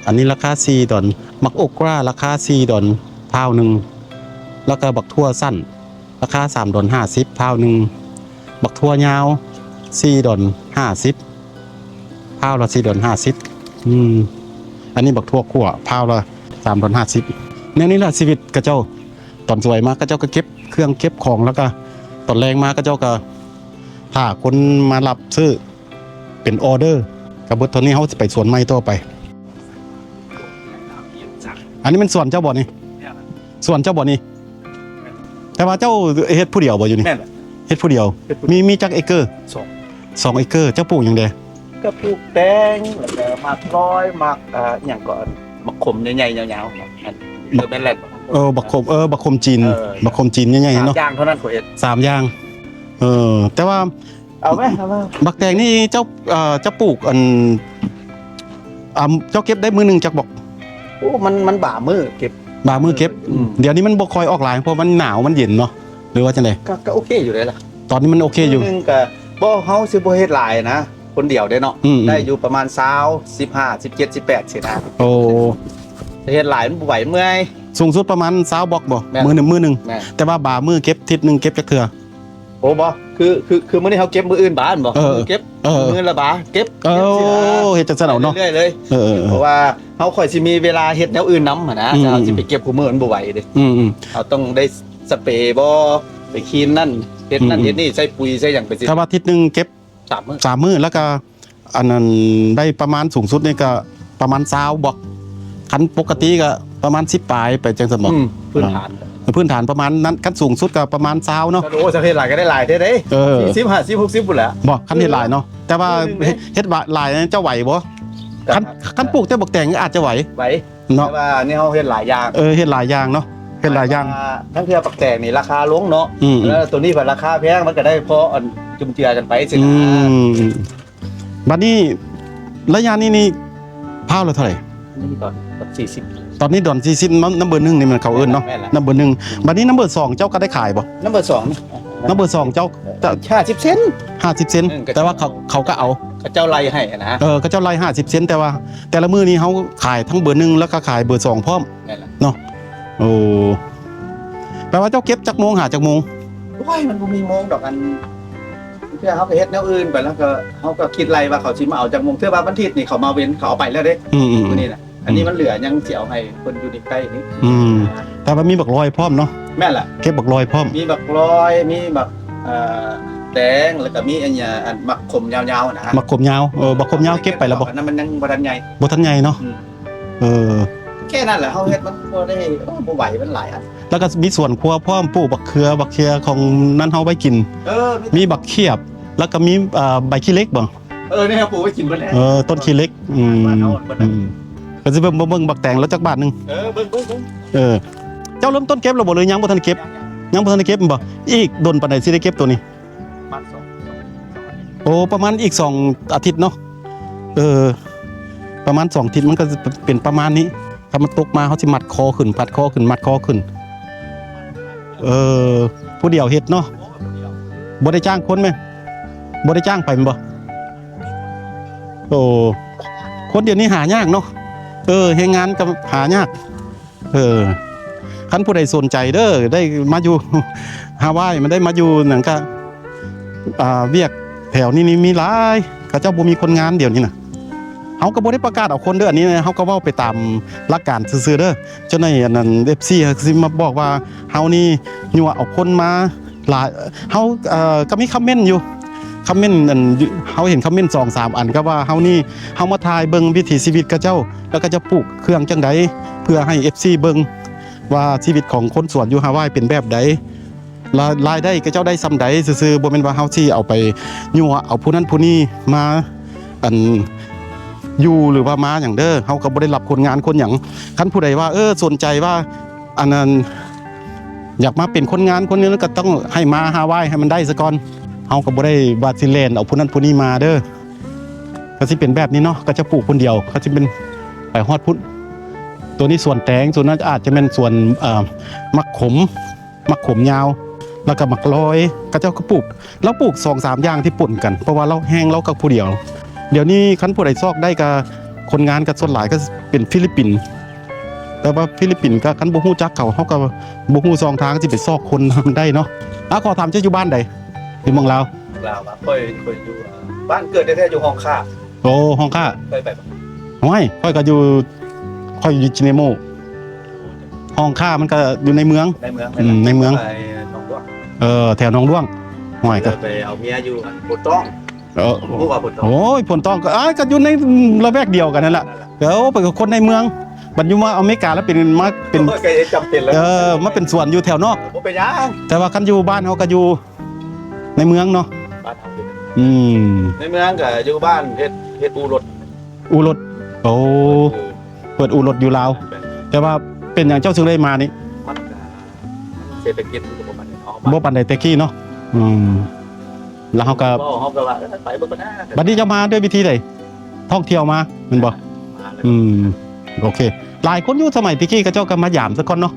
ອັນນີ້ລາຄາສີ່ດອນ. ໝາກໂອກຣາລາຄາສີ່ດອນ ພ້າວໜຶ່ງ. ແລ້ວກໍບັກຖົ່ວສັ້ນ ລາຄາສາມດອນຫ້າສິບ ພ້າວໜຶ່ງ. ບັກຖົ່ວຍາວສີ່ດອນຫ້າສິບ ພ້າວລະສີ່ດອນຫ້າສິບ. ອືມ ອັນນີ້ບັກຖົ່ວຂົ້ວ ພ້າວລະສາມດອນຫ້າສິບ. ແນວນີ້ລະຊີວິດຂະເຈົ້າ ຕອນສວຍມາຂະເຈົ້າກໍເກັບເຄື່ອງເກັບຂອງ ແລ້ວກໍຕອນແລງມາຂະເຈົ້າກໍຖ້າຄົນມາຮັບຊື້ ເປັນອໍເດີ ກະເບິດເທົ່ານີ້ ເຮົາຊິໄປສວນໃໝ່ຕໍ່ໄປ. ອັນນີ້ແມ່ນສວນເຈົ້າບໍ່ນີ້? ສວນເຈົ້າບໍ່ນີ້? ແຕ່ວ່າເຈົ້າເຮັດຜູ້ດຽວບໍ່ຢູ່ນີ້? ແມ່ນແຫຼະ ເຮັດຜູ້ດຽວ. ເຮັດຜູ້ດຽວ. ມີ ມີຈັກເອເກີ? ສອງ ສອງເອເກີ. ເຈົ້າປູກຫຍັງແດ່? ກໍປູກແຕງ ແລ້ວກໍໝາກລອຍ ໝາກ ເອີ ຫຍັງກໍ ໝາກຂົມໃຫຍ່ໆ ຍາວໆ ເອີ ແມ່ນແຫຼະ. ເອີ ບັກຂົມ ເອີ ບັກຂົມຈີນ ເອີ ບັກຂົມຈີນໃຫຍ່ໆເນາະ. ສາມຢ່າງເທົ່ານັ້ນຂ້ອຍເຮັດ ສາມຢ່າງ. ເອີ ແຕ່ວ່າ ເອົາໄວ້ ເອົາໄວ້. ບັກແຕງນີ້ເຈົ້າ ເອີ ເຈົ້າປູກອັນ ອ່າ ເຈົ້າເກັບໄດ້ມື້ໜຶ່ງຈັກບອກ? ໂອ້ ມັນ ມັນບາງມື້ເກັບ ບາງມື້ເກັບ. ອືມ ດຽວນີ້ມັນບໍ່ຄ່ອຍອອກຫຼາຍ ເພາະມັນໜາວ ມັນເຢັນເນາະ ຫຼືວ່າຈັ່ງໃດ? ກໍ ກໍໂອເຄຢູ່ເດ້ລະ ຕອນນີ້ມັນໂອເຄຢູ່. ມື້ໜຶ່ງກໍ ບໍ່ ເຮົາຊິບໍ່ເຮັດຫຼາຍນະ ຄົນດຽວເດ້ເນາະ. ອືມໆ ໄດ້ຢູ່ປະມານຊາວ ສິບຫ້າ ສິບເຈັດ ສິບແປດ ຊີ້ນະ. ໂອ້ ເຮັດຫຼາຍມັນບໍ່ໄຫວ ເມື່ອຍ. ສູງສຸດປະມານຊາວບລັອກບໍ່? ແມ່ນ ມື້ໜຶ່ງ ມື້ໜຶ່ງ. ແມ່ນ ແຕ່ວ່າບາງມື້ເກັບ ທິດໜຶ່ງເກັບຈັກເທື່ອ? ໂອ້ ບໍ່ ຄື ຄື ຄືມື້ນີ້ເຮົາເກັບ ມື້ອື່ນບານບໍ່? ເອີ ມື້ເກັບ ເອີ ມື້ລະບາ ເກັບ ເອີ ເກັບຊີ້ນະ ເຮັດຈັ່ງຊັ້ນເອົາເນາະ. ເລື້ອຍໆເລີຍ. ເອີ ເອີ ເອີ ເພາະວ່າເຮົາ ຂ້ອຍຊິມີເວລາເຮັດແນວອື່ນນຳຫັ້ນນະ. ອືມ ແຕ່ເຮົາຊິໄປເກັບຄູ່ມື້ມັນບໍ່ໄຫວເດ້. ອືມ ອືມ ເຮົາຕ້ອງໄດ້ສະເປບໍ່ ໄປຄລີນນັ້ນ ເຮັດນັ້ນ ອືມ ເຮັດນີ້ ໃສ່ປຸຍໃສ່ຫຍັງໄປຊີ້. ຖ້າວ່າທິດໜຶ່ງເກັບສາມມື້ ສາມມື້ ແລ້ວກໍ ອັນນັ້ນໄດ້ປະມານສູງສຸດນີ້ກໍປະມານຊາວບລັອກ ຄັນປົກກະຕິກໍປະມານສິບປາຍໄປ ຈັ່ງຊັ້ນບໍ? ອືມ ພື້ນຖານ ພື້ນຖານປະມານນັ້ນ. ຄັນສູງສຸດກໍປະມານຊາວເນາະ. ໂອ້ ຈະເຮັດຫຼາຍກໍໄດ້ຫຼາຍແທ້ເດ້. ເອີ ສີ່ສິບ ຫ້າສິບ ຫົກສິບພຸ້ນແຫຼະ. ບໍ່ ຄັນເຮັດຫຼາຍເນາະ. ແຕ່ວ່າເຮັດ ເຮັດຫຼາຍເຈົ້າໄຫວບໍ່? ຄັນ ຄັນປູກແຕ່ບັກແຕງອາດຈະໄຫວ ໄຫວ ເນາະ ແຕ່ວ່າອັນນີ້ເຮົາເຮັດຫຼາຍຢ່າງ ເອີ ເຮັດຫຼາຍຢ່າງເນາະ ເຮັດຫຼາຍຢ່າງ ແຕ່ວ່າທັງເທື່ອບັກແຕງນີ້ລາຄາລົງເນາະ ອືມ ເອີ ໂຕນີ້ພັດລາຄາແພງ ມັນກໍໄດ້ພໍອັນຈຸນເຈືອກັນໄປຊີ້ນະ ອືມ ບັດນີ້ໄລຍະນີ້ນີ້ພ້າວລະເທົ່າໃດ? ນີ້ດອນສີ່ສິບ ຕອນນີ້ດອນສີ່ສິບ ນຳ ນຳເບີໜຶ່ງນີ້ແມ່ນເຂົາເອີ້ນເນາະ ແມ່ນລະ ນຳເບີໜຶ່ງ ບັດນີ້ນຳເບີສອງເຈົ້າກໍໄດ້ຂາຍບໍ່? ນຳເບີສອງນີ້ ນຳເບີສອງເຈົ້າ ຫ້າສິບເຊັນ ຫ້າສິບເຊັນ ອືມ ແຕ່ວ່າເຂົາ ເຂົາກໍເອົາ ເຂົາເຈົ້າໄລ່ໃຫ້ນະ ເອີ ເຂົາເຈົ້າໄລ່ຫ້າສິບເຊັນ ແຕ່ວ່າແຕ່ລະມື້ນີ້ເຮົາຂາຍທັງເບີໜຶ່ງ ແລ້ວກໍຂາຍເບີສອງພ້ອມ ແມ່ນລະ ເນາະ ໂອ້ ແປວ່າເຈົ້າເກັບຈັກໂມງຫາຈັກໂມງ? ໂອ້ຍ ມັນບໍ່ມີໂມງດອກ ອັນ ເທື່ອເຮົາກໍເຮັດແນວອື່ນໄປ ແລ້ວກໍເຮົາກໍຄິດໄລ່ວ່າເຂົາຊິມາເອົາຈັກໂມງ ເທື່ອວ່າວັນທິດນີ້ເຂົາມາເວັນ ເຂົາເອົາໄປແລ້ວເດ້ ອືມໆໆ ມື້ນີ້ນະ ອືມ ອັນນີ້ມັນເຫຼືອຍັງຊິເອົາໃຫ້ຄົນຢູ່ໃນໃກ້ນີ້ ອືມ ແຕ່ວ່າມີບັກລອຍພ້ອມເນາະ ແມ່ນລະ ເກັບບັກລອຍພ້ອມ ມີບັກລອຍ ມີບັກ ເອີ ແຕງ ແລ້ວກໍມີອັນຫຍັງ ອັນໝາກຂົມຍາວໆນະ ໝາກຂົມຍາວ ເອີ ບັກຂົມຍາວເກັບໄປແລ້ວບໍ່? ອັນນັ້ນມັນຍັງບໍ່ທັນໃຫຍ່ ບໍ່ທັນໃຫຍ່ເນາະ ອືມ ເອີ ແຄ່ນັ້ນແຫຼະ ເຮົາເຮັດມັນບໍ່ໄດ້ ໂອ້ ບໍ່ໄຫວ ມັນຫຼາຍອັນ ແລ້ວກໍມີສວນຄົວພ້ອມ ປູກບັກເຂືອ ບັກເຂືອຂອງນັ້ນເຮົາໄວ້ກິນ ເອີ ມີບັກຂຽບ ແລ້ວກໍມີ ເອີ ໃບຂີ້ເຫຼັກບໍ່? ເອີ ນີ້ເຮົາປູກໄວ້ກິນເບິດແລ້ວ ເອີ ຕົ້ນຂີ້ເຫຼັກ ອືມ ບ້ານເຮົາເບິດແລ້ວ ອືມ ກໍຊິເບິ່ງ ເບິ່ງ ເບິ່ງບັກແຕງລະຈັກບາດໜຶ່ງ ເອີ ເບິ່ງ ເບິ່ງ ເບິ່ງ ເອີ ເຈົ້າເລີ່ມຕົ້ນເກັບແລ້ວບໍ່ ຫຼືຍັງບໍ່ທັນເກັບ? ຍັງ ຍັງບໍ່ທັນໄດ້ເກັບແມ່ນບໍ່? ອີກດົນປານໃດຊິໄດ້ເກັບໂຕນີ້? ປະມານສອງ ສອງອາທິດ ໂອ້ ປະມານອີກສອງອາທິດເນາະ ເອີ ປະມານສອງອາທິດ ມັນກໍຈະເປັນປະມານນີ້ ຖ້າມັນຕົກມາ ເຮົາຊິມັດຄໍຂຶ້ນ ມັດຄໍຂຶ້ນ ມັດຄໍຂຶ້ນ ເອີ ຜູ້ດຽວເຮັດເນາະ ບໍ່ໄດ້ຈ້າງຄົນແມ່ນ ບໍ່ໄດ້ຈ້າງໃຜແມ່ນບໍ່? ໂອ້ ຄົນດຽວນີ້ຫາຍາກເນາະ ເອີ ແຮງງານກໍຫາຍາກ ເອີ ຄັນຜູ້ໃດສົນໃຈເດີ ໄດ້ມາຢູ່ຮາວາຍ ມັນໄດ້ມາຢູ່ຫຍັງກະ ອ່າ ວຽກແຖວນີ້ນີ້ມີຫຼາຍ ເຂົາເຈົ້າບໍ່ມີຄົນງານດຽວນີ້ນະ ເຮົາກໍບໍ່ໄດ້ປະກາດເອົາຄົນເດີ ອັນນີ້ເຮົາກໍເວົ້າໄປຕາມຫຼັກການຊື່ໆເດີ ເຈົ້າໜ້າທີ່ອັນນັ້ນ ເອັຟຊີ ຊິມາບອກວ່າເຮົານີ້ຍົວະເອົາຄົນມາ ຫຼາຍ ເຮົາ ເອີ ກໍມີຄອມເມັນຢູ່ ຄອມເມັນອັນ ເຮົາເຫັນຄອມເມັນສອງສາມອັນ ກໍວ່າເຮົານີ້ ເຮົາມາຖ່າຍເບິ່ງວິຖີຊີວິດເຂົາເຈົ້າ ແລ້ວເຂົາເຈົ້າປູກເຄື່ອງຈັ່ງໃດ ເພື່ອໃຫ້ເອັຟຊີເບິ່ງວ່າຊີວິດຂອງຄົນສວນຢູ່ຮາວາຍເປັນແບບໃດ ລາ ລາຍໄດ້ເຂົາເຈົ້າໄດ້ສ່ຳໃດຊື່ໆ ບໍ່ແມ່ນວ່າເຮົາຊິເອົາໄປຍົວະເອົາຜູ້ນັ້ນຜູ້ນີ້ມາ ອັນ ຢູ່ ຫຼືວ່າມາຫຍັງເດີ ເຮົາກໍບໍ່ໄດ້ຮັບຄົນງານຄົນຫຍັງ ຄັນຜູ້ໃດວ່າ ເອີ ສົນໃຈວ່າ ອັນນັ້ນ ຢາກມາເປັນຄົນງານຄົນນີ້ ກໍຕ້ອງໃຫ້ມາຮາວາຍໃຫ້ມັນໄດ້ຊະກ່ອນ ເຮົາກໍບໍ່ໄດ້ວ່າຊິແລ່ນເອົາຜູ້ນັ້ນຜູ້ນີ້ມາເດີ ກໍຊິເປັນແບບນີ້ເນາະ ກໍຈະປູກຄົນດຽວ ກໍຊິເປັນໄປຮອດພຸ້ນ ໂຕນີ້ສວນແຕງ ສ່ວນນັ້ນອາດຈະແມ່ນສວນ ເອີ ໝາກຂົມ ໝາກຂົມຍາວ ແລ້ວກໍໝາກລອຍ ເຂົາເຈົ້າກໍປູກ ລາວປູກສອງສາມຢ່າງທີ່ປົນກັນ ເພາະວ່າລາວແຮງລາວກໍຜູ້ດຽວ ດຽວນີ້ຄັນຜູ້ໃດຊອກໄດ້ກໍ ຄົນງານກໍສ່ວນຫຼາຍກໍເປັນຟີລິບປິນ ແຕ່ວ່າຟີລິບປິນກໍຄັນບໍ່ຮູ້ຈັກເຂົາ ເຮົາກໍບໍ່ຮູ້ຊ່ອງທາງຊິໄປຊອກຄົນໃຫ້ມັນໄດ້ເນາະ. ອາ ຂໍຖາມເຈົ້າຢູ່ບ້ານໃດ? ຢູ່ເມືອງລາວ? ລາວ ຂ້ອຍ ຂ້ອຍຢູ່ ບ້ານເກີດແທ້ໆຢູ່ຫ້ອງຂ້າ. ໂອ້ ຫ້ອງຂ້າ ເຄີຍໄປບໍ່? ໂອ້ຍ ຂ້ອຍກໍຢູ່ ຂ້ອຍຢູ່ຈິເນໂມ ຫ້ອງຂ້າມັນກໍຢູ່ໃນເມືອງ ໃນເມືອງ ອືມ ໃນເມືອງ ໄປໜອງຫຼວງ ເອີ ແຖວໜອງຫຼວງ ຫ້ອຍ ກໍໄປເອົາເມຍຢູ່ອັນໂພນຕ້ອງ ເອີ ຮູ້ວ່າໂພນຕ້ອງ ໂອ້ຍ ໂພນຕ້ອງກໍ ອ້າຍ ກໍຢູ່ໃນລະແວກດຽວກັນນັ້ນລະ ເອີ ເປັນຄົນໃນເມືອງ ບັດຢູ່ມາອາເມລິກາແລ້ວເປັນ ມາເປັນ ໂອ້ຍ ກໍຈຳເປັນແລ້ວ ເອີ ມາເປັນສວນຢູ່ແຖວນອກ ບໍ່ເປັນຫຍັງ ແຕ່ວ່າຄັນຢູ່ບ້ານເຮົາກໍຢູ່ໃນເມືອງເນາະ ບ້ານເຮົາຢູ່ ອືມ ໃນເມືອງກໍຢູ່ບ້ານເຮັດ ເຮັດອູ່ລົດ ອູ່ລົດ ໂອ້ ເປີດອູ່ລົດຢູ່ລາວ ແມ່ນ ແຕ່ວ່າເປັນຫຍັງເຈົ້າຈຶ່ງໄດ້ມານີ້? ມັນກໍເສດຖະກິດມັນກໍບໍ່ປານໃດເນາະ ບໍ່ປານໃດແຕ່ກີ້ເນາະ ອືມ ແລ້ວເຮົາກໍ ເຮົາກໍວ່າ ເອີ ໄປເບິ່ງກ່ອນນະ ບັດນີ້ເຈົ້າມາດ້ວຍວິທີໃດ? ທ່ອງທ່ຽວມາແມ່ນບໍ່? ມາແລ້ວ ອືມ ໂອເຄ ຫຼາຍຄົນຢູ່ສະໄໝແຕ່ກີ້ ເຂົາເຈົ້າກໍມາຢາມຊະກ່ອນເນາະ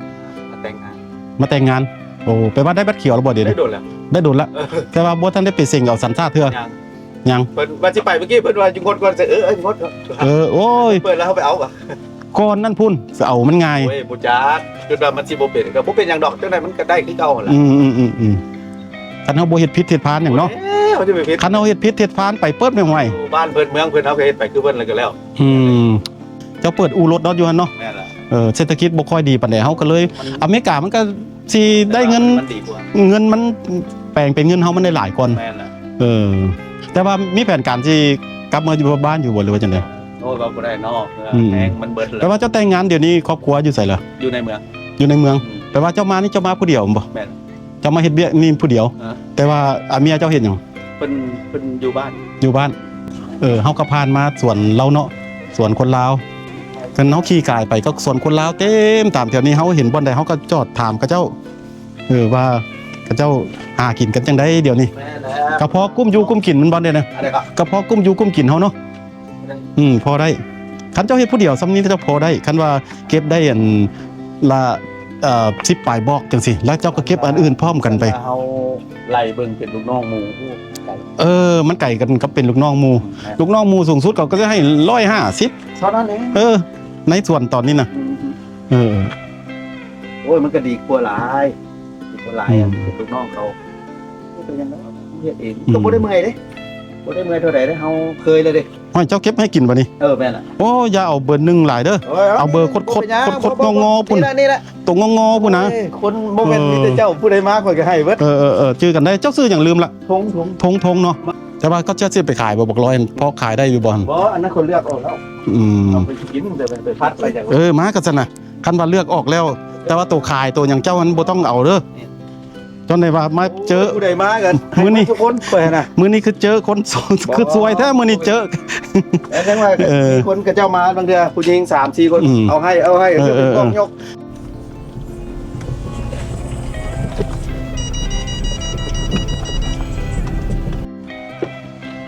ມາແຕ່ງງານ ມາແຕ່ງງານ ໂອ້ ແປວ່າໄດ້ບັດຂຽວແລ້ວບໍ່ດຽວນີ້? ໄດ້ດົນແລ້ວ ໄດ້ດົນລະ ເອີ ແຕ່ວ່າບໍ່ທັນໄດ້ໄປເສັງເອົາສັນຊາດເທື່ອ ຍັງ ຍັງ ເພິ່ນວ່າຊິໄປເມື່ອກີ້ ເພິ່ນວ່າຢູ່ງົດກ່ອນ ເອີ ເອີ ງົດ ເອີ ໂອ້ຍ ເປີດແລ້ວເຮົາໄປເອົາ ກ່ອນນັ້ນພຸ້ນ ຊິເອົາມັນງ່າຍ ໂອ້ຍ ບໍ່ຈັກ ຄິດວ່າມັນຊິບໍ່ເປັນ ກໍບໍ່ເປັນຫຍັງດອກ ຈັ່ງໃດມັນກໍໄດ້ຄືເກົ່າຫັ້ນລະ ອືມໆໆໆ ຄັນເຮົາບໍ່ເຮັດຜິດເຮັດພານຫຍັງເນາະ ເອີ ເຮົາຈະໄປຜິດ ຄັນເຮົາເຮັດຜິດເຮັດພານໄປປຶບແມ່ນ ໂອ້ຍ ບ້ານເພິ່ນເມືອງເພິ່ນ ເຮົາກໍເຮັດໄປຄືເພິ່ນແລ້ວກໍແລ້ວ ອືມ ເຈົ້າເປີດອູ່ລົດເນາະ ຢູ່ຫັ້ນເນາະ ແມ່ນລະ ເອີ ເສດຖະກິດບໍ່ຄ່ອຍດີປານໃດ ເຮົາກໍເລີຍ ມັນ ອາເມລິກາມັນກໍຊິໄດ້ເງິນ ມັນດີກວ່າ ເງິນມັນແປງເປັນເງິນເຮົາມັນໄດ້ຫຼາຍກ່ອນ ແມ່ນລະ ເອີ ແຕ່ວ່າມີແຜນການຊິກັບມາຢູ່ບ້ານຢູ່ບໍ່ ຫຼືວ່າຈັ່ງໃດ? ໂອ້ຍ ເວົ້າບໍ່ໄດ້ເນາະ ອືມ ແຮງມັນເບິດແລ້ວ ແປວ່າເຈົ້າແຕ່ງງານດຽວນີ້ຄອບຄົວຢູ່ໃສລະ? ຢູ່ໃນເມືອງ ຢູ່ໃນເມືອງ ອືມ ແປວ່າເຈົ້າມານີ້ເຈົ້າມາຜູ້ດຽວແມ່ນບໍ່? ແມ່ນ ເຈົ້າມາເຮັດວຽກນີ້ຜູ້ດຽວ ເອີ ແຕ່ວ່າ ອາ ເມຍເຈົ້າເຮັດຫຍັງ? ເພິ່ນ ເພິ່ນຢູ່ບ້ານ ຢູ່ບ້ານ ເອີ ເຮົາກໍຜ່ານມາສວນລາວເນາະ ສວນຄົນລາວ ຄັນເຮົາຂີ່ກາຍໄປກໍສວນຄົນລາວເຕັມຕາມແຖວນີ້ ເຮົາເຫັນບ່ອນໃດເຮົາກໍຈອດຖາມເຂົາເຈົ້າ ເອີ ວ່າເຂົາເຈົ້າຫາກິນກັນຈັ່ງໃດດຽວນີ້. ແມ່ນແລ້ວ ກໍພໍກຸ້ມຢູ່ກຸ້ມກິນແມ່ນບໍ່ເດນະ? ອັນໃດກໍ ກໍພໍກຸ້ມຢູ່ກຸ້ມກິນເຮົາເນາະ. ອືມ ພໍໄດ້ ຄັນເຈົ້າເຮັດຜູ້ດຽວສ່ຳນີ້ເຈົ້າພໍໄດ້ ຄັນວ່າເກັບໄດ້ອັນລະ ເອີ ສິບປາຍບອກຈັ່ງຊີ້ ແລ້ວເຈົ້າກໍເກັບອັນອື່ນພ້ອມກັນໄປ. ເຮົາໄລ່ເບິ່ງເປັນລູກນ້ອງໝູ່ ໂອ້ ໄກ ເອີ ມັນໄກກັນກັບເປັນລູກນ້ອງໝູ່. ອືມ ລູກນ້ອງໝູ່ສູງສຸດເຂົາກໍຈະໃຫ້ຮ້ອຍຫ້າສິບເທົ່ານັ້ນເອງ. ເອີ ໃນສ່ວນຕອນນີ້ນະ. ອືມ ເອີ ໂອ້ຍ ມັນກໍດີກວ່າຫຼາຍ ດີກວ່າຫຼາຍ ອືມ ເປັນລູກນ້ອງເຂົາ. ເປັນຫຍັງດອກ ເຮັດເອງ ອືມ ກໍບໍ່ໄດ້ເມື່ອຍເດ້ ບໍ່ໄດ້ເມື່ອຍເທົ່າໃດເດ້ ເຮົາເຄີຍແລ້ວເດ້. ຫ້ອຍ ເຈົ້າເກັບໃຫ້ກິນບັດນີ້. ເອີ ແມ່ນລະ. ໂອ້ ຢ່າເອົາເບີໜຶ່ງຫຼາຍເດີ ເອີ ເອົາເບີຄົດໆ ບໍ່ເປັນຫຍັງ ຄົດໆ ບໍ່ ບໍ່ ງໍໆ ພຸ້ນ ນີ້ລະ ນີ້ລະ ໂຕງໍໆ ພຸ້ນນະ. ໂອ້ຍ ຄົນບໍ່ແມ່ນ ເອີ ມີແຕ່ເຈົ້າ ຜູ້ໃດມາຂ້ອຍກໍໃຫ້ເບິດ. ເອີໆໆ ຈື່ກັນໄດ້. ເຈົ້າຊື່ຫຍັງ? ລືມລະ. ທົງ ທົງ ທົງ ທົງເນາະ. ແຕ່ວ່າເຂົາເຈົ້າຊິໄປຂາຍບໍ່ ບັກລອຍຫັ້ນ ພໍຂາຍໄດ້ຢູ່ບໍ່? ບໍ່ ອັນນັ້ນເຂົາເລືອກອອກແລ້ວ. ອືມ ເອົາໄປກິນ ແຕ່ໄປ ໄປຜັດໄປຫຍັງ. ເອີ ມາກໍຊັ້ນນະ ຄັນວ່າເລືອກອອກແລ້ວ ແຕ່ວ່າໂຕຂາຍໂຕຫຍັງເຈົ້າຫັ້ນບໍ່ຕ້ອງເອົາເດີ. ແມ່ນ ຈົນໄດ້ວ່າມາເຈີ ໂອ້ ຜູ້ໃດມາກໍໃຫ້ ມື້ນີ້ ທຸກຄົນ ຂ້ອຍຫັ້ນນະ. ມື້ນີ້ຄືເຈີຄົນ ຄືສວຍແທ້ມື້ນີ້ເຈີ. ແລ້ວຈັ່ງວ່າ ເອີ ມີຄົນເຂົາເຈົ້າມາບາງເທື່ອ ຜູ້ຍິງສາມສີ່ຄົນ ອືມ ເອົາໃຫ້ ເອົາໃຫ້ ເອີ ເອີ ເອີ ຍົກ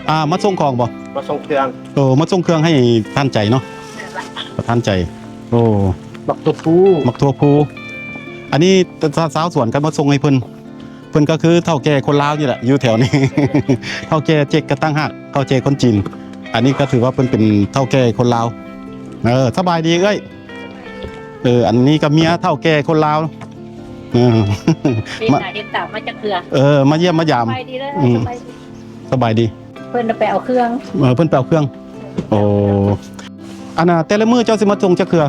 ອ່າ ມາສົ່ງຂອງບໍ່? ມາສົ່ງເຄື່ອງ. ໂອ້ ມາສົ່ງເຄື່ອງໃຫ້ທ່ານໃຈເນາະ ປະທານໃຈ. ໂອ້ ໝາກຖົ່ວພູ ໝາກຖົ່ວພູ. ອັນນີ້ຊາວສວນກໍມາສົ່ງໃຫ້ເພິ່ນ. ເພິ່ນກໍຄືເຖົ້າແກ່ຄົນລາວນີ້ແຫຼະ ຢູ່ແຖວນີ້. ເຖົ້າແກ່ເຈັກກໍຕ່າງຫາກ ເຖົ້າແກ່ຄົນຈີນ. ອັນນີ້ກໍຖືວ່າເພິ່ນເປັນເຖົ້າແກ່ຄົນລາວ. ເອີ ສະບາຍດີເອື້ອຍ. ເອີ ອັນນີ້ກໍເມຍເຖົ້າແກ່ຄົນລາວ. ເອີ ເປັນ ມາ ຫາເຫັນຕາມມາຈັກເທື່ອ. ເອີ ມາຢ້ຽມມາຢາມ. ສະບາຍດີເດີ. ອືມ ສະບາຍດີ ສະບາຍດີ. ເພິ່ນໄປເອົາເຄື່ອງ. ເອີ ເພິ່ນໄປເອົາເຄື່ອງ. ໂອ້ ອັນນ່າ ແຕ່ລະມື້ເຈົ້າຊິມາສົ່ງຈັກເທື່ອ?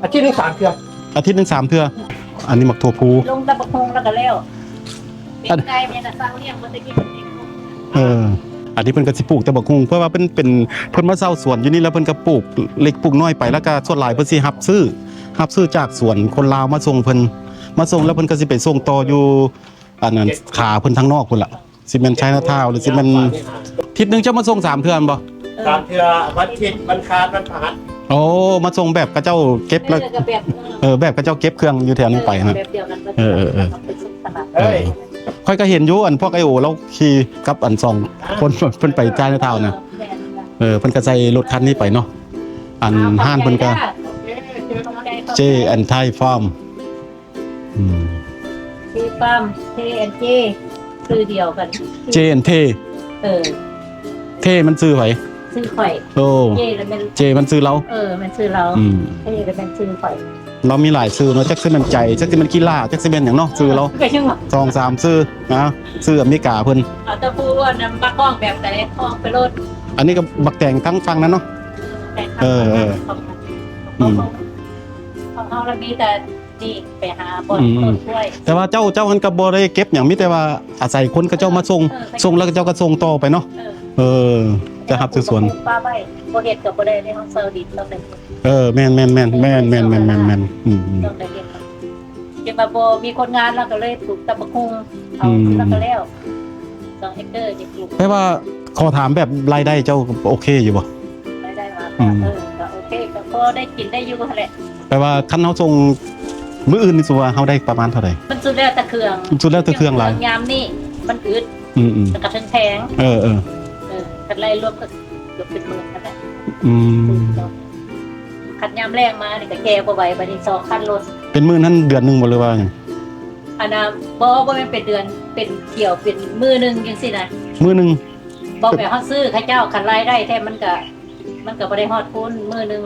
ອາທິດໜຶ່ງສາມເທື່ອ. ອາທິດໜຶ່ງສາມເທື່ອ. ອັນນີ້ໝາກຖົ່ວພູ ລົງຕຳບັກຫຸ່ງແລ້ວກໍແລ້ວ. ອັນ ເປັນໄກ່ແມ່ນນະ ຊາວລ້ຽງບໍ່ໄດ້ກິນ. ເອີ ອັນນີ້ເພິ່ນກໍຊິປູກແຕ່ບັກຫຸ່ງ ເພາະວ່າເພິ່ນເປັນ ເພິ່ນມາເຊົ່າສວນຢູ່ນີ້ ແລ້ວເພິ່ນກໍປູກເລັກປູກນ້ອຍໄປ ແລ້ວກໍສ່ວນຫຼາຍເພິ່ນຊິຮັບຊື້ ຮັບຊື້ຈາກສວນຄົນລາວມາສົ່ງເພິ່ນ ມາສົ່ງແລ້ວເພິ່ນກໍຊິໄປສົ່ງຕໍ່ຢູ່ ອັນນັ້ນ ຂາເພິ່ນທາງນອກພຸ້ນລະ. ຊິແມ່ນໄຊນາທາວ ຫຼືຊິແມ່ນ ທິດໜຶ່ງເຈົ້າມາສົ່ງສາມເທື່ອແມ່ນບໍ່? ສາມເທື່ອ ວັນທິດ ວັນຄານ ວັນພະຫັດ. ໂອ້ ມາສົ່ງແບບເຂົາເຈົ້າເກັບແລ້ວ. ເອີ ແບບ ເອີ ແບບເຂົາເຈົ້າເກັບເຄື່ອງຢູ່ແຖວນີ້ໄປຫັ້ນ. ເອີ ແບບດຽວກັນ. ເອີ ເອີ ເອີ ຂ້ອຍກໍເຫັນຢູ່ ອັນພວກໄອ້ໂອລາວຂີ່ກັບອັນສອງຄົນ ເພິ່ນໄປໄຊນາທາວນະ. ເອີ ເພິ່ນກໍໃຊ້ລົດຄັນນີ້ໄປເນາະ. ອັນຮ້ານເພິ່ນກໍ ເຈ ແອນ ໄທ ຟາມ. ອືມ ເຈ ຟາມ ເຈ ແອນ ເຈ ຊື່ດຽວກັນ ເຈ ແອນ ເທ. ເອີ ເທມັນຊື່ໃຜ? ຊື່ຂ້ອຍ. ໂອ້ ເຈລະແມ່ນ ເຈມັນຊື່ລາວ. ເອີ ແມ່ນຊື່ລາວ. ອືມ ເທລະແມ່ນຊື່ຂ້ອຍ. ລາວມີຫຼາຍຊື່ເນາະ ຈັກຊິແມ່ນໃຈ ຈັກຊິແມ່ນກິລາ ຈັກຊິແມ່ນຫຍັງເນາະ ຊື່ລາວ. ກໍຍັງວ່າ ສອງສາມຊື່ນະ ຊື່ອາເມລິກາເພິ່ນ. ເອົາແຕ່ຜູ້ອັນນັ້ນມັກຮ້ອງແບບໃດ ຮ້ອງໄປໂລດ. ອັນນີ້ກໍບັກແຕງທາງຝັ່ງນັ້ນເນາະ. ເອີ ເອີ ເອີ ຂອງ ອືມ ຂອງເຮົາລະມີແຕ່ ນີ້ໄປຫາບ່ອນ ອືມ ຕົ້ນກ້ວຍ. ແຕ່ວ່າເຈົ້າ ເຈົ້າຫັ້ນກໍບໍ່ໄດ້ເກັບຫຍັງ ມີແຕ່ວ່າອາໄສຄົນເຂົາເຈົ້າມາສົ່ງ ເອີ ສົ່ງແລ້ວເຂົາເຈົ້າກໍສົ່ງຕໍ່ໄປເນາະ. ເອີ ເອີ ຈະຮັບຊື້ສວນ ປູກປະປຸງປ່າໄມ້ ບໍ່ເຮັດກໍບໍ່ໄດ້ເດ້ ເຮົາເຊົາດິນຕ້ອງໄດ້ເຮັດ. ເອີ ແມ່ນໆໆ ອືມ ອືມ ເຮັດມາບໍ່ມີຄົນງານ ເຮົາກໍເລີຍປູກຕຳບັກຫຸ່ງ ເອົາ ອືມ ແລ້ວກໍແລ້ວ ສອງເຮັກເຕີນີ້ປູກ. ແປວ່າ ຂໍຖາມແບບລາຍໄດ້ເຈົ້າໂອເຄຢູ່ບໍ່? ລາຍໄດ້ວ່າ ອືມ ເອີ ກໍໂອເຄ ກໍພໍໄດ້ກິນໄດ້ຢູ່ຫັ້ນແຫຼະ. ແປວ່າຄັນເຮົາສົ່ງມື້ອື່ນນີ້ ສົມມຸດວ່າເຮົາໄດ້ປະມານເທົ່າໃດ? ມັນສຸດແລ້ວແຕ່ເຄື່ອງ ສຸດແລ້ວແຕ່ເຄື່ອງຫຼາຍ. ຍາມນີ້ມັນອຶດ. ອືມໆ ແລ້ວກໍເທິງແພງ. ເອີໆ ເອີ ຄັນໄລ່ລວມກໍເກືອບເປັນໝື່ນຫັ້ນແຫຼະ. ອືມ ຄັນຍາມແລ້ງມານີ້ກໍແກ່ບໍ່ໄຫວ ບັດນີ້ສອງຄັນລົດ. ເປັນໝື່ນຫັ້ນເດືອນໜຶ່ງບໍ່ ຫຼືວ່າຫຍັງ? ອັນນ່າ ບໍ່ ບໍ່ແມ່ນເປັນເດືອນ ເປັນຖ້ຽວ ເປັນມື້ໜຶ່ງຈັ່ງຊີ້ນະ. ມື້ໜຶ່ງ ບໍ່ແມ່ນເຮົາຊື້ເຂົາເຈົ້າ ຄັນລາຍໄດ້ແທ້ມັນກະ ມັນກະບໍ່ໄດ້ຮອດພຸ້ນ ມື້ໜຶ່ງ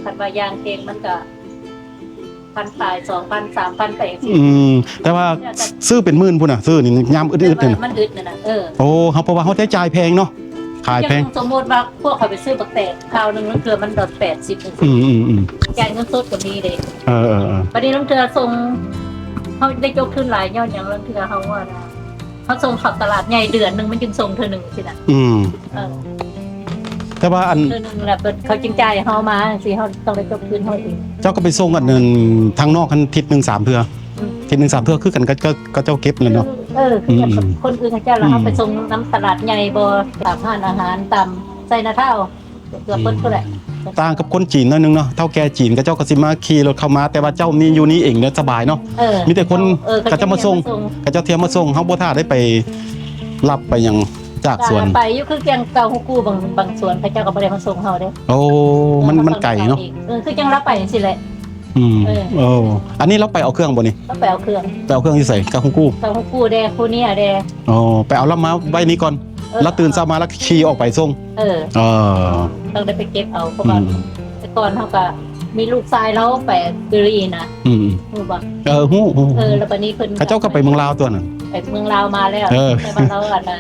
ຄັນວ່າຢ່າງເກັ່ງມັນກະພັນປາຍ ສອງພັນ ສາມພັນ ໄປຈັ່ງຊີ້. ອືມ ແຕ່ວ່າ ແລ້ວແຕ່ ຊື້ເປັນໝື່ນພຸ້ນນະ ຊື້ນີ້ຍາມອຶດໆ ແຕ່ວ່ານັ້ນ ມັນອຶດນັ້ນນະ. ເອີ ໂອ້ ເຮົາ ເພາະວ່າເຮົາໃຊ້ຈ່າຍແພງເນາະ ຂາຍແພງ. ຢ່າງສົມມຸດວ່າພວກຂ້ອຍໄປຊື້ບັກແຕງ ຄາວໜຶ່ງລາງເທື່ອມັນດອນແປດສິບຈັ່ງຊີ້. ອືມໆໆ ຈ່າຍເງິນສົດກໍມີເດ້. ເອີໆໆ ບັດນີ້ລາງເທື່ອສົ່ງ ເຮົາໄດ້ຈົກທຶນຫຼາຍຍ້ອນຫຍັງ? ລາງເທື່ອເຮົາວ່ານະ ເຮົາສົ່ງເຂົ້າຕະຫຼາດໃຫຍ່ເດືອນໜຶ່ງມັນຈຶ່ງສົ່ງເທື່ອໜຶ່ງຊີ້ນະ. ອືມ ເອີ ແຕ່ວ່າອັນ ເທື່ອໜຶ່ງແລ້ວເພິ່ນ ເຂົາຈຶ່ງຈ່າຍເຮົາມາຈັ່ງຊີ້ ເຮົາຕ້ອງໄດ້ຈົກຄືນເຮົາເອງ. ເຈົ້າກໍໄປສົ່ງອັນນັ້ນທາງນອກຫັ້ນທິດໜຶ່ງສາມເທື່ອ. ອືມ ທິດໜຶ່ງສາມເທື່ອຄືກັນກັບ ກັບ ກັບເຈົ້າເກັບນັ້ນເນາະ. ເອີ ອືມ ຄືກັນກັບຄົນອື່ນເຂົາເຈົ້າລະ. ອືມ ເຮົາໄປສົ່ງນຳຕະຫຼາດໃຫຍ່ບໍ່ ຕາມຮ້ານອາຫານ ຕາມໄຊນາທາວ ເກືອບເບິດພຸ້ນແຫຼະ. ຕ່າງກັບຄົນຈີນໜ້ອຍໜຶ່ງເນາະ ເຖົ້າແກ່ຈີນເຂົາເຈົ້າກໍຊິມາຂີ່ລົດເຂົ້າມາ ແຕ່ວ່າເຈົ້ານີ້ຢູ່ນີ້ເອງເນາະ ສະບາຍເນາະ ເອີ ມີແຕ່ຄົນ ເຂົາ ເຂົາເຈົ້າມາສົ່ງ ເຂົາເຈົ້າມາສົ່ງ ເຂົາເຈົ້າທ່ຽວມາສົ່ງ ເຮົາບໍ່ຖ້າໄດ້ໄປຮັບໄປຫຍັງຈາກສວນ ກໍໄປຢູ່ ຄືຈັ່ງເຂົາຮູ້ ບາງ ບາງສວນເຂົາເຈົ້າກໍບໍ່ໄດ້ມາສົ່ງເຮົາເດ້ ໂອ້ ເອີ ມັນ ເຮົາ ມັນໄກເນາະ ເອີ ຄືຈັ່ງລາວໄປຈັ່ງຊີ້ແຫຼະ ອືມ ເອີ ເອີ ອັນນີ້ລາວໄປເອົາເຄື່ອງບໍ່ນີ້ ລາວໄປເອົາເຄື່ອງ ໄປເອົາເຄື່ອງຢູ່ໃສ ກາງຮູ້ກູ້ ກາງຮູ້ກູ້ແດ່ ຄູເນຍແດ່ ອໍ ໄປເອົາລາວມາໄວ້ນີ້ກ່ອນ ເອີ ລາວຕື່ນເຊົ້າມາລາວຂີ່ອອກໄປສົ່ງ ເອີ ເອີ ຕ້ອງໄດ້ໄປເກັບເອົາ ເພາະວ່າ ອືມ ແຕ່ກ່ອນເຮົາກໍມີລູກຊາຍລາວໄປເກົາຫຼີນະ ອືມ ຮູ້ບໍ່ ເອີ ຮູ້ ຮູ້ ເອີ ແລ້ວບັດນີ້ເພິ່ນ ເຂົາເຈົ້າກໍໄປເມືອງລາວຕົວນັ້ນ ໄປເມືອງລາວມາແລ້ວ ເອີ ແຕ່ວ່າລາວອັນນ່າ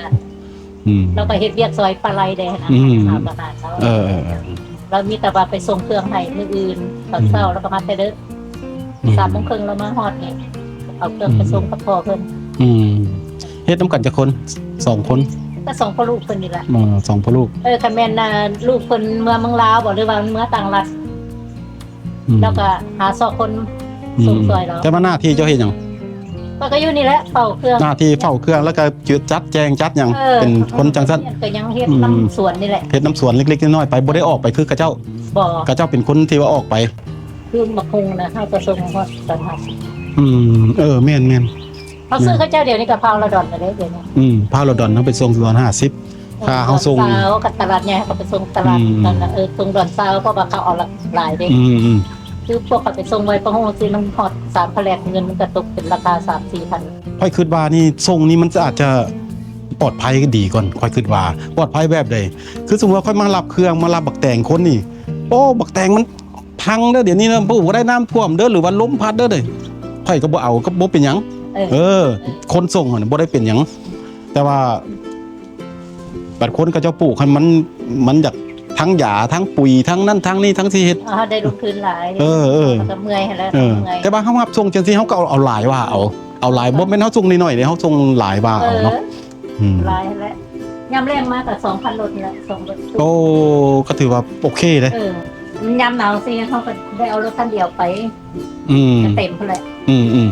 ອືມ ລາວກໍເຮັດວຽກຊ່ອຍປາໄລແດ່ນະ ອືມ ເຮົາກໍຫາເຂົາ ເອີ ເອີ ເອີ ລາວມີແຕ່ວ່າໄປສົ່ງເຄື່ອງໃຫ້ມື້ອື່ນຕອນເຊົ້າ ອືມ ລາວກໍມາແຕ່ເດິກ ອືມ ສາມໂມງເຄິ່ງລາວມາຮອດນີ້ ເອົາເຄື່ອງໄປສົ່ງກັບພໍ່ເພິ່ນ ອືມ ເຮັດນຳກັນຈັກຄົນ? ສອງຄົນ ກໍສອງພໍ່ລູກເພິ່ນນີ້ລະ ເອີ ສອງພໍ່ລູກ ເອີ ຄັນແມ່ນ ອ່າ ລູກເພິ່ນເມືອເມືອງລາວບໍ ຫຼືວ່າເມືອຕ່າງລັດ ອືມ ລາວກໍຫາຊອກຄົນ ອືມ ສົ່ງຊ່ອຍລາວ ແຕ່ວ່າໜ້າທີ່ເຈົ້າເຮັດຫຍັງ? ຂ້ອຍກໍຢູ່ນີ້ແຫຼະ ເຝົ້າເຄື່ອງ ໜ້າທີ່ເຝົ້າເຄື່ອງ ແລ້ວກໍຈັດແຈງຈັດຫຍັງ ເອີ ເປັນຄົນຈັ່ງຊັ້ນ ກໍຍັງເຮັດ ອືມ ນຳສວນນີ້ແຫຼະ ເຮັດນຳສວນເລັກໆນ້ອຍໆໄປ ບໍ່ໄດ້ອອກໄປຄືເຂົາເຈົ້າ ບໍ່ ເຂົາເຈົ້າເປັນຄົນທີ່ວ່າອອກໄປ ຄືໝາກຫຸ່ງນະ ເຮົາກໍສົ່ງຮອດຕອນເຮົາ ອືມ ເອີ ແມ່ນໆ ເຮົາຊື້ເຂົາເຈົ້າດຽວນີ້ກໍພາວລະດອນກໍໄດ້ດຽວນີ້ ອືມ ພາວລະດອນເຮົາໄປສົ່ງດອນຫ້າສິບ ເອີ ຄ່າເຮົາສົ່ງ ດອນຊາວກັບຕະຫຼາດໃຫຍ່ ເຮົາກໍໄປສົ່ງຕະຫຼາດ ອືມ ນັ້ນນະ ເອີ ສົ່ງດອນຊາວ ເພາະວ່າເຂົາເອົາຫຼາຍເດ້ ອືມໆ ຄືພວກເຂົາໄປສົ່ງໄວປະໂຮງຊີ້ ມັນຮອດສາມພັນແລ້ວ ເງິນມັນກໍຕົກເປັນລາຄາສາມສີ່ພັນ ຂ້ອຍຄິດວ່ານີ້ ສົ່ງນີ້ມັນອາດຈະປອດໄພດີກ່ອນ ຂ້ອຍຄິດວ່າ ປອດໄພແບບໃດ? ຄືສົມມຸດວ່າຂ້ອຍມາຮັບເຄື່ອງ ມາຮັບບັກແຕງຄົນນີ້ ໂອ້ ບັກແຕງມັນພັງເດີ ດຽວນີ້ນະ ບໍ່ໄດ້ ນ້ຳຖ້ວມເດີ ຫຼືວ່າລົມພັດເດີ ຂ້ອຍກໍບໍ່ເອົາ ກໍບໍ່ເປັນຫຍັງ ເອີ ເອີ ຄົນສົ່ງຫັ້ນບໍ່ໄດ້ເປັນຫຍັງ ແຕ່ວ່າບາດຄົນເຂົາເຈົ້າປູກຫັ້ນ ມັນ ມັນຢາກທັງຢາ ທັງປຸຍ ທັງນັ້ນທັງນີ້ ທັງຊິເຮັດ ເຮົາໄດ້ລົງທຶນຫຼາຍ ເອີໆ ເຮົາກໍເມື່ອຍຫັ້ນແຫຼະ ເອີ ເມື່ອຍ ແຕ່ວ່າເຮົາຮັບສົ່ງຈັ່ງຊີ້ ເຮົາກໍເອົາ ເອົາຫຼາຍວ່າເອົາ ເອົາຫຼາຍ ເອີ ບໍ່ແມ່ນເຮົາສົ່ງໜ້ອຍໆເດ້ ເຮົາສົ່ງຫຼາຍວ່າເອົາເນາະ ເອີ ອືມ ຫຼາຍຫັ້ນແຫຼະ ຍາມແລ້ງມາກໍສອງຄັນລົດນີ້ແຫຼະ ສອງລົດ ໂອ້ ກໍຖືວ່າໂອເຄເດ້ ເອີ ຍາມໜາວຊີ້ ເຮົາກໍໄດ້ເອົາລົດຄັນດຽວໄປ ອືມ ກໍເຕັມພຸ້ນແຫຼະ ອືມໆ ເອີ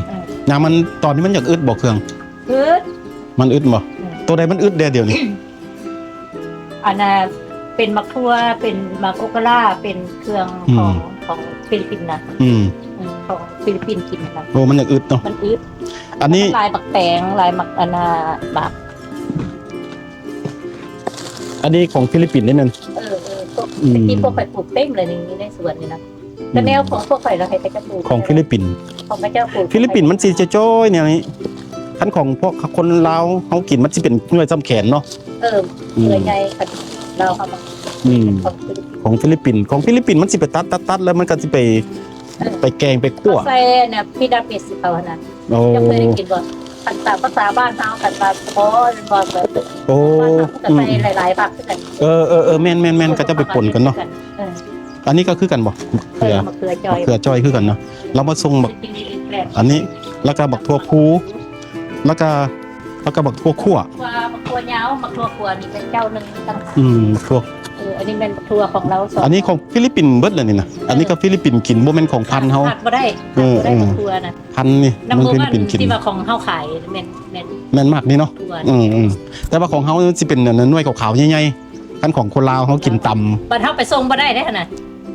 ຍາມມັນ ຕອນນີ້ມັນຢາກອຶດບໍ່ເຄື່ອງ? ອຶດ ມັນອຶດບໍ່? ອືມ ໂຕໃດມັນອຶດແດ່ດຽວນີ້? ອັນນ່າ ເປັນໝາກຖົ່ວ ເປັນໝາກອົກກະລ່າ ເປັນເຄື່ອງ ອືມ ຂອງ ຂອງຟີລິບປິນນະ ອືມ ເອີ ຂອງຟີລິບປິນກິນນະ ໂອ້ ມັນຢາກອຶດເນາະ ມັນອຶດ ອັນນີ້ ຫຼາຍໝາກແຕງ ຫຼາຍໝາກ ອັນນ່າ ໝາກ ອັນນີ້ຂອງຟີລິບປິນເດ້ນັ້ນ ເອີໆ ພວກ ອືມ ທີ່ພວກຂ້ອຍປູກເຕັມເລີຍນີ້ ໃນສວນນີ້ນະ ກະແນວຂອງພວກຂ້ອຍລະໃຫ້ເຂົາເຈົ້າປູກ ຂອງຟີລິບປິນ ຂອງເຂົາເຈົ້າປູກ ຟີລິບປິນມັນຊິຈ່ອຍໆແນວນີ້ ຄັນຂອງພວກຄົນລາວເຮົາກິນມັນຊິເປັນໜ່ວຍສ່ຳແຂນເນາະ ເອີ ອືມ ໜ່ວຍໃຫຍ່ ຄັນລາວເຮົາມັກ ອືມ ຂອງຟີລິບປິນ ຂອງຟີລິບປິນ ຂອງຟີລິບປິນມັນຊິໄປຕັດໆໆ ແລ້ວມັນກໍຊິໄປ ເອີ ໄປແກງໄປຂົ້ວ ເຂົາໃສ່ອັນນ່າ ພີດາມິດໃຫ້ເຂົາຫັ້ນນະ ໂອ້ ເຈົ້າເຄີຍໄດ້ກິນບໍ່? ຄັນຕາມພາສາບ້ານເຮົາ ຄັນວ່າພໍແມ່ນບໍ່ ແບບ ໂອ້ ບ້ານເຮົາກໍໃສ່ ອືມ ຫຼາຍໆ ຜັກຄືກັນ ເອີໆໆ ແມ່ນໆໆ ເຂົາເຈົ້າໄປປົນກັນເນາະ ເອີ ອັນນີ້ກໍຄືກັນບໍ່? ເຂືອ ເອີ ມະເຂືອຈ້ອຍ ມະເຂືອຈ້ອຍຄືກັນເນາະ ລາວມາສົ່ງບັກ ອັນນີ້ ແລ້ວກໍບັກຖົ່ວພູ ແລ້ວກໍ ແລ້ວກໍບັກຖົ່ວຂົ້ວ ມະເຂືອ ມະເຂືອຍາວ ມະເຂືອຂົ້ວນີ້ແມ່ນເຈົ້າໜຶ່ງຕ່າງຫາກ ອືມ ຖົ່ວ ເອີ ອັນນີ້ແມ່ນຖົ່ວຂອງລາວສອງ ອັນນີ້ຂອງຟີລິບປິນເບິດແລ້ວນີ້ນະ ເອີ ອັນນີ້ກໍຟີລິບປິນກິນ ບໍ່ແມ່ນຂອງພັນເຮົາ ຂາດບໍ່ໄດ້ ເອີໆ ຂາດບໍ່ໄດ້ ມະເຂືອນະ ພັນນີ້ ນ້ຳ ມັນ ມັນ ຟີລິບປິນກິນ ທີ່ວ່າຂອງເຮົາຂາຍແມ່ນ ແມ່ນ ແມ່ນໝາກນີ້ເນາະ ອືມໆ ແຕ່ວ່າຂອງເຮົາມັນຊິເປັນອັນໜ່ວຍຂາວໆໃຫຍ່ໆ ຄັນຂອງຄົນລາວເຮົາກິນຕຳ ບັດເຮົາໄປສົ່ງບໍ່ໄດ້ເດ້ຫັ້ນນະ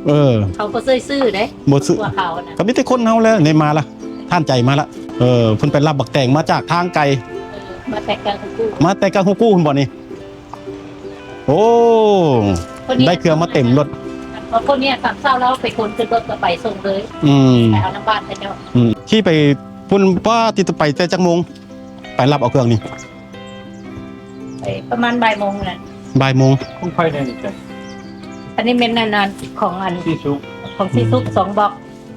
ເອີ ເຂົາບໍ່ເຄີຍຊື້ເດ້ ບໍ່ຊື້ ຂາວນະ ກໍມີແຕ່ຄົນເຮົາແຫຼະ ໄດ້ມາລະ ທ່ານໃຈມາລະ ເອີ ເພິ່ນໄປຮັບບັກແຕງມາຈາກທາງໄກ ເອີ ມາແຕ່ກາງຫູກູ້ ມາແຕ່ກາງຫູກູ້ພຸ້ນບໍ່ນີ້? ໂອ້ ໄດ້ເຄື່ອງມາເຕັມລົດ ຄົນນີ້ຕອນເຊົ້າລາວໄປຂົນຂຶ້ນລົດກໍໄປສົ່ງເລີຍ ອືມ ໄປເອົານຳບ້ານເຂົາເຈົ້າ ອືມ ຂີ່ໄປພຸ້ນ ປ້າ ຕິດໄປແຕ່ຈັກໂມງ? ໄປຮັບເອົາເຄື່ອງນີ້ ໄປປະມານບ່າຍໂມງແຫຼະ ບ່າຍໂມງ ຂອງໃຜແດ່ນີ້? ອັນນີ້ແມ່ນອັນນັ້ນ ຂອງອັນ ສີສຸກ ຂອງສີສຸກ ອືມ ສອງບລັອກ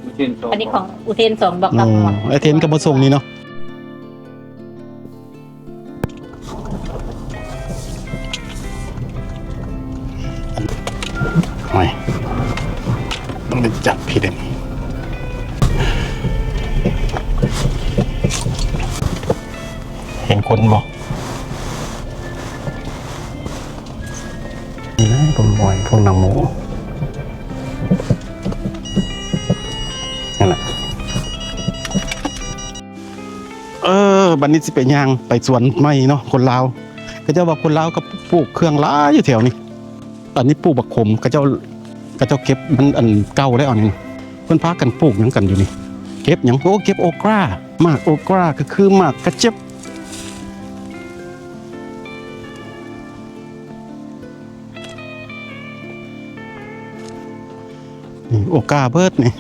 ອຸເທນສອງ ອັນນີ້ຂອງອຸເທນສອງບລັອກ ໂອ້ ໄອ້ເທນກໍມາສົ່ງນີ້ເນາະ ໂອ້ຍ ຕ້ອງໄດ້ຈັບພີ້ເດ້ ເຫັນຄົນບໍ່? ນີ້ນະ ພວກມວຍ ພວກນັກໂມ້ ນັ້ນລະ ເອີ ບັດນີ້ຊິໄປຍ່າງໄປສວນໃໝ່ເນາະ ຄົນລາວ ເຂົາເຈົ້າວ່າຄົນລາວກໍປູກເຄື່ອງຫຼາຍຢູ່ແຖວນີ້ ອັນນີ້ປູກບັກຂົມ ເຂົາເຈົ້າ ເຂົາເຈົ້າເກັບມັນອັນເກົ່າແລ້ວນີ້ ເພິ່ນພາກັນປູກຫຍັງກັນຢູ່ນີ້? ເກັບຫຍັງ? ໂອ້ ເກັບໂອກຣາ ໝາກໂອກຣາກໍຄືໝາກກະເຈັບ. ນີ້ໂອກາເບີດນີ້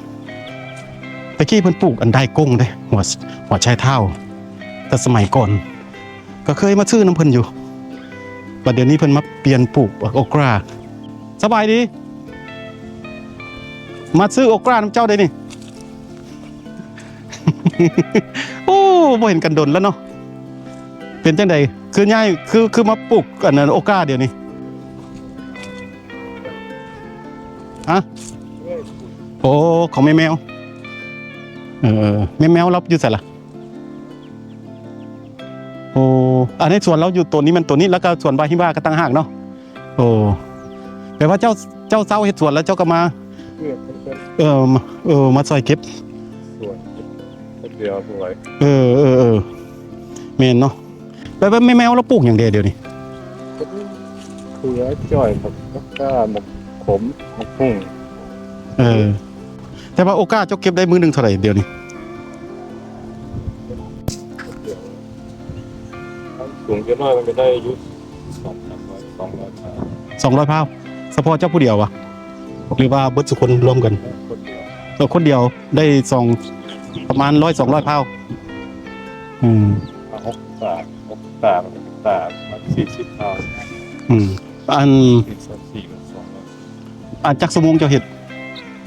ແຕ່ກີ້ເພິ່ນປູກອັນໄດກົງເດ້ ຫົວ ຫົວໄຊເທົ້າ ແຕ່ສະໄໝກ່ອນ ກໍເຄີຍມາຊື້ນຳເພິ່ນຢູ່ ບັດດຽວນີ້ເພິ່ນມາປ່ຽນປູກໂອກຣາ. ສະບາຍດີ ມາຊື້ໂອກຣານຳເຈົ້າໄດ໋ນີ້. ໂອ້ ບໍ່ເຫັນກັນດົນແລ້ວເນາະ. ເປັນຈັ່ງໃດ ຄືຍ້າຍ ຄື ຄືມາປູກອັນນັ້ນໂອກາດຽວນີ້? ຮະ? ໂອ້ ຂອງແມ່ແມວ. ເອີ ແມ່ແມວລາວຢູ່ໃສລະ? ໂອ້ ອັນໃນສວນລາວຢູ່ໂຕນີ້ແມ່ນໂຕນີ້ ແລ້ວກໍສວນບາຮິບາກໍຕ່າງຫາກເນາະ. ໂອ້ ແປວ່າເຈົ້າ ເຈົ້າເຊົາເຮັດສວນແລ້ວເຈົ້າກໍມາ ເອີ ມາ ເອີ ມາຊ່ອຍເກັບສວນ ເກັບຄົນດຽວບໍ່ໄຫວ. ເອີ ເອີ ເອີ ແມ່ນເນາະ. ແລ້ວແມ່ແມວລາວປູກຫຍັງແດ່ດຽວນີ້? ເຂືອ ຈ້ອຍ ໝາກ ໝາກກາ ໝາກຂົມ ໝາກຫຸ່ງ. ເອີ ແຕ່ວ່າໂອກາເຈົ້າເກັບໄດ້ມື້ໜຶ່ງເທົ່າໃດດຽວນີ້? ສູງຈັກໜ້ອຍມັນກໍໄດ້ຢູ່ ສອງສາມຮ້ອຍ ສອງຮ້ອຍ ສອງຮ້ອຍພາວ ສະເພາະເຈົ້າຜູ້ດຽວຫວາ ຫຼືວ່າເບິດສູ່ຄົນລວມກັນ? ຄົນດຽວ ເອີ ຄົນດຽວໄດ້ສອງ ປະມານຮ້ອຍ ສອງຮ້ອຍພາວ. ອືມ ຫົກຕາ ຫົກຕາ ຫົກຕາ ປະມານສີ່ສິບພາວ. ອືມ ອັນ ສີ່ສິບ ສອງຮ້ອຍ ອັນຈັກຊົ່ວໂມງເຈົ້າເຮັດ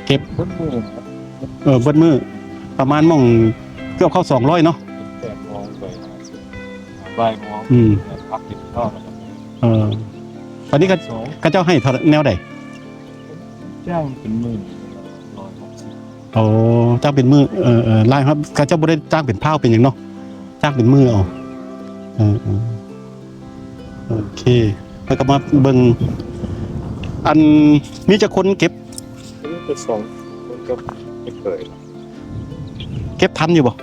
ເກັບ? ເບິດມື້ ເອີ ເບິດມື້ ປະມານໝ່ອງເກືອບເຂົ້າສອງຮ້ອຍເນາະ ແປດໂມງໄປຫ້າສິບ ບ່າຍໂມງ. ອືມ ແລ້ວພັກກິນເຂົ້າແລ້ວກໍ ເອີ ອັນນີ້ກໍ ເຂົາເຈົ້າໃຫ້ເທົ່າ ແນວໃດ? ຈ້າງເປັນມື້ ຮ້ອຍຫົກສິບ. ໂອ້ ຈ້າງເປັນມື້ ເອີ ເອີ ລາຍຮັບ ເຂົາເຈົ້າບໍ່ໄດ້ຈ້າງເປັນພາວເປັນຫຍັງເນາະ ຈ້າງເປັນມື້ເອົາ. ເອີ ເອີ ໂອເຄ ແລ້ວກໍມາເບິ່ງ ອັນ ມີຈັກຄົນເກັບ? ມີແຕ່ສອງຄົນກັບອ້າຍເຂີຍ. ເກັບທັນຢູ່ບໍ່? ເ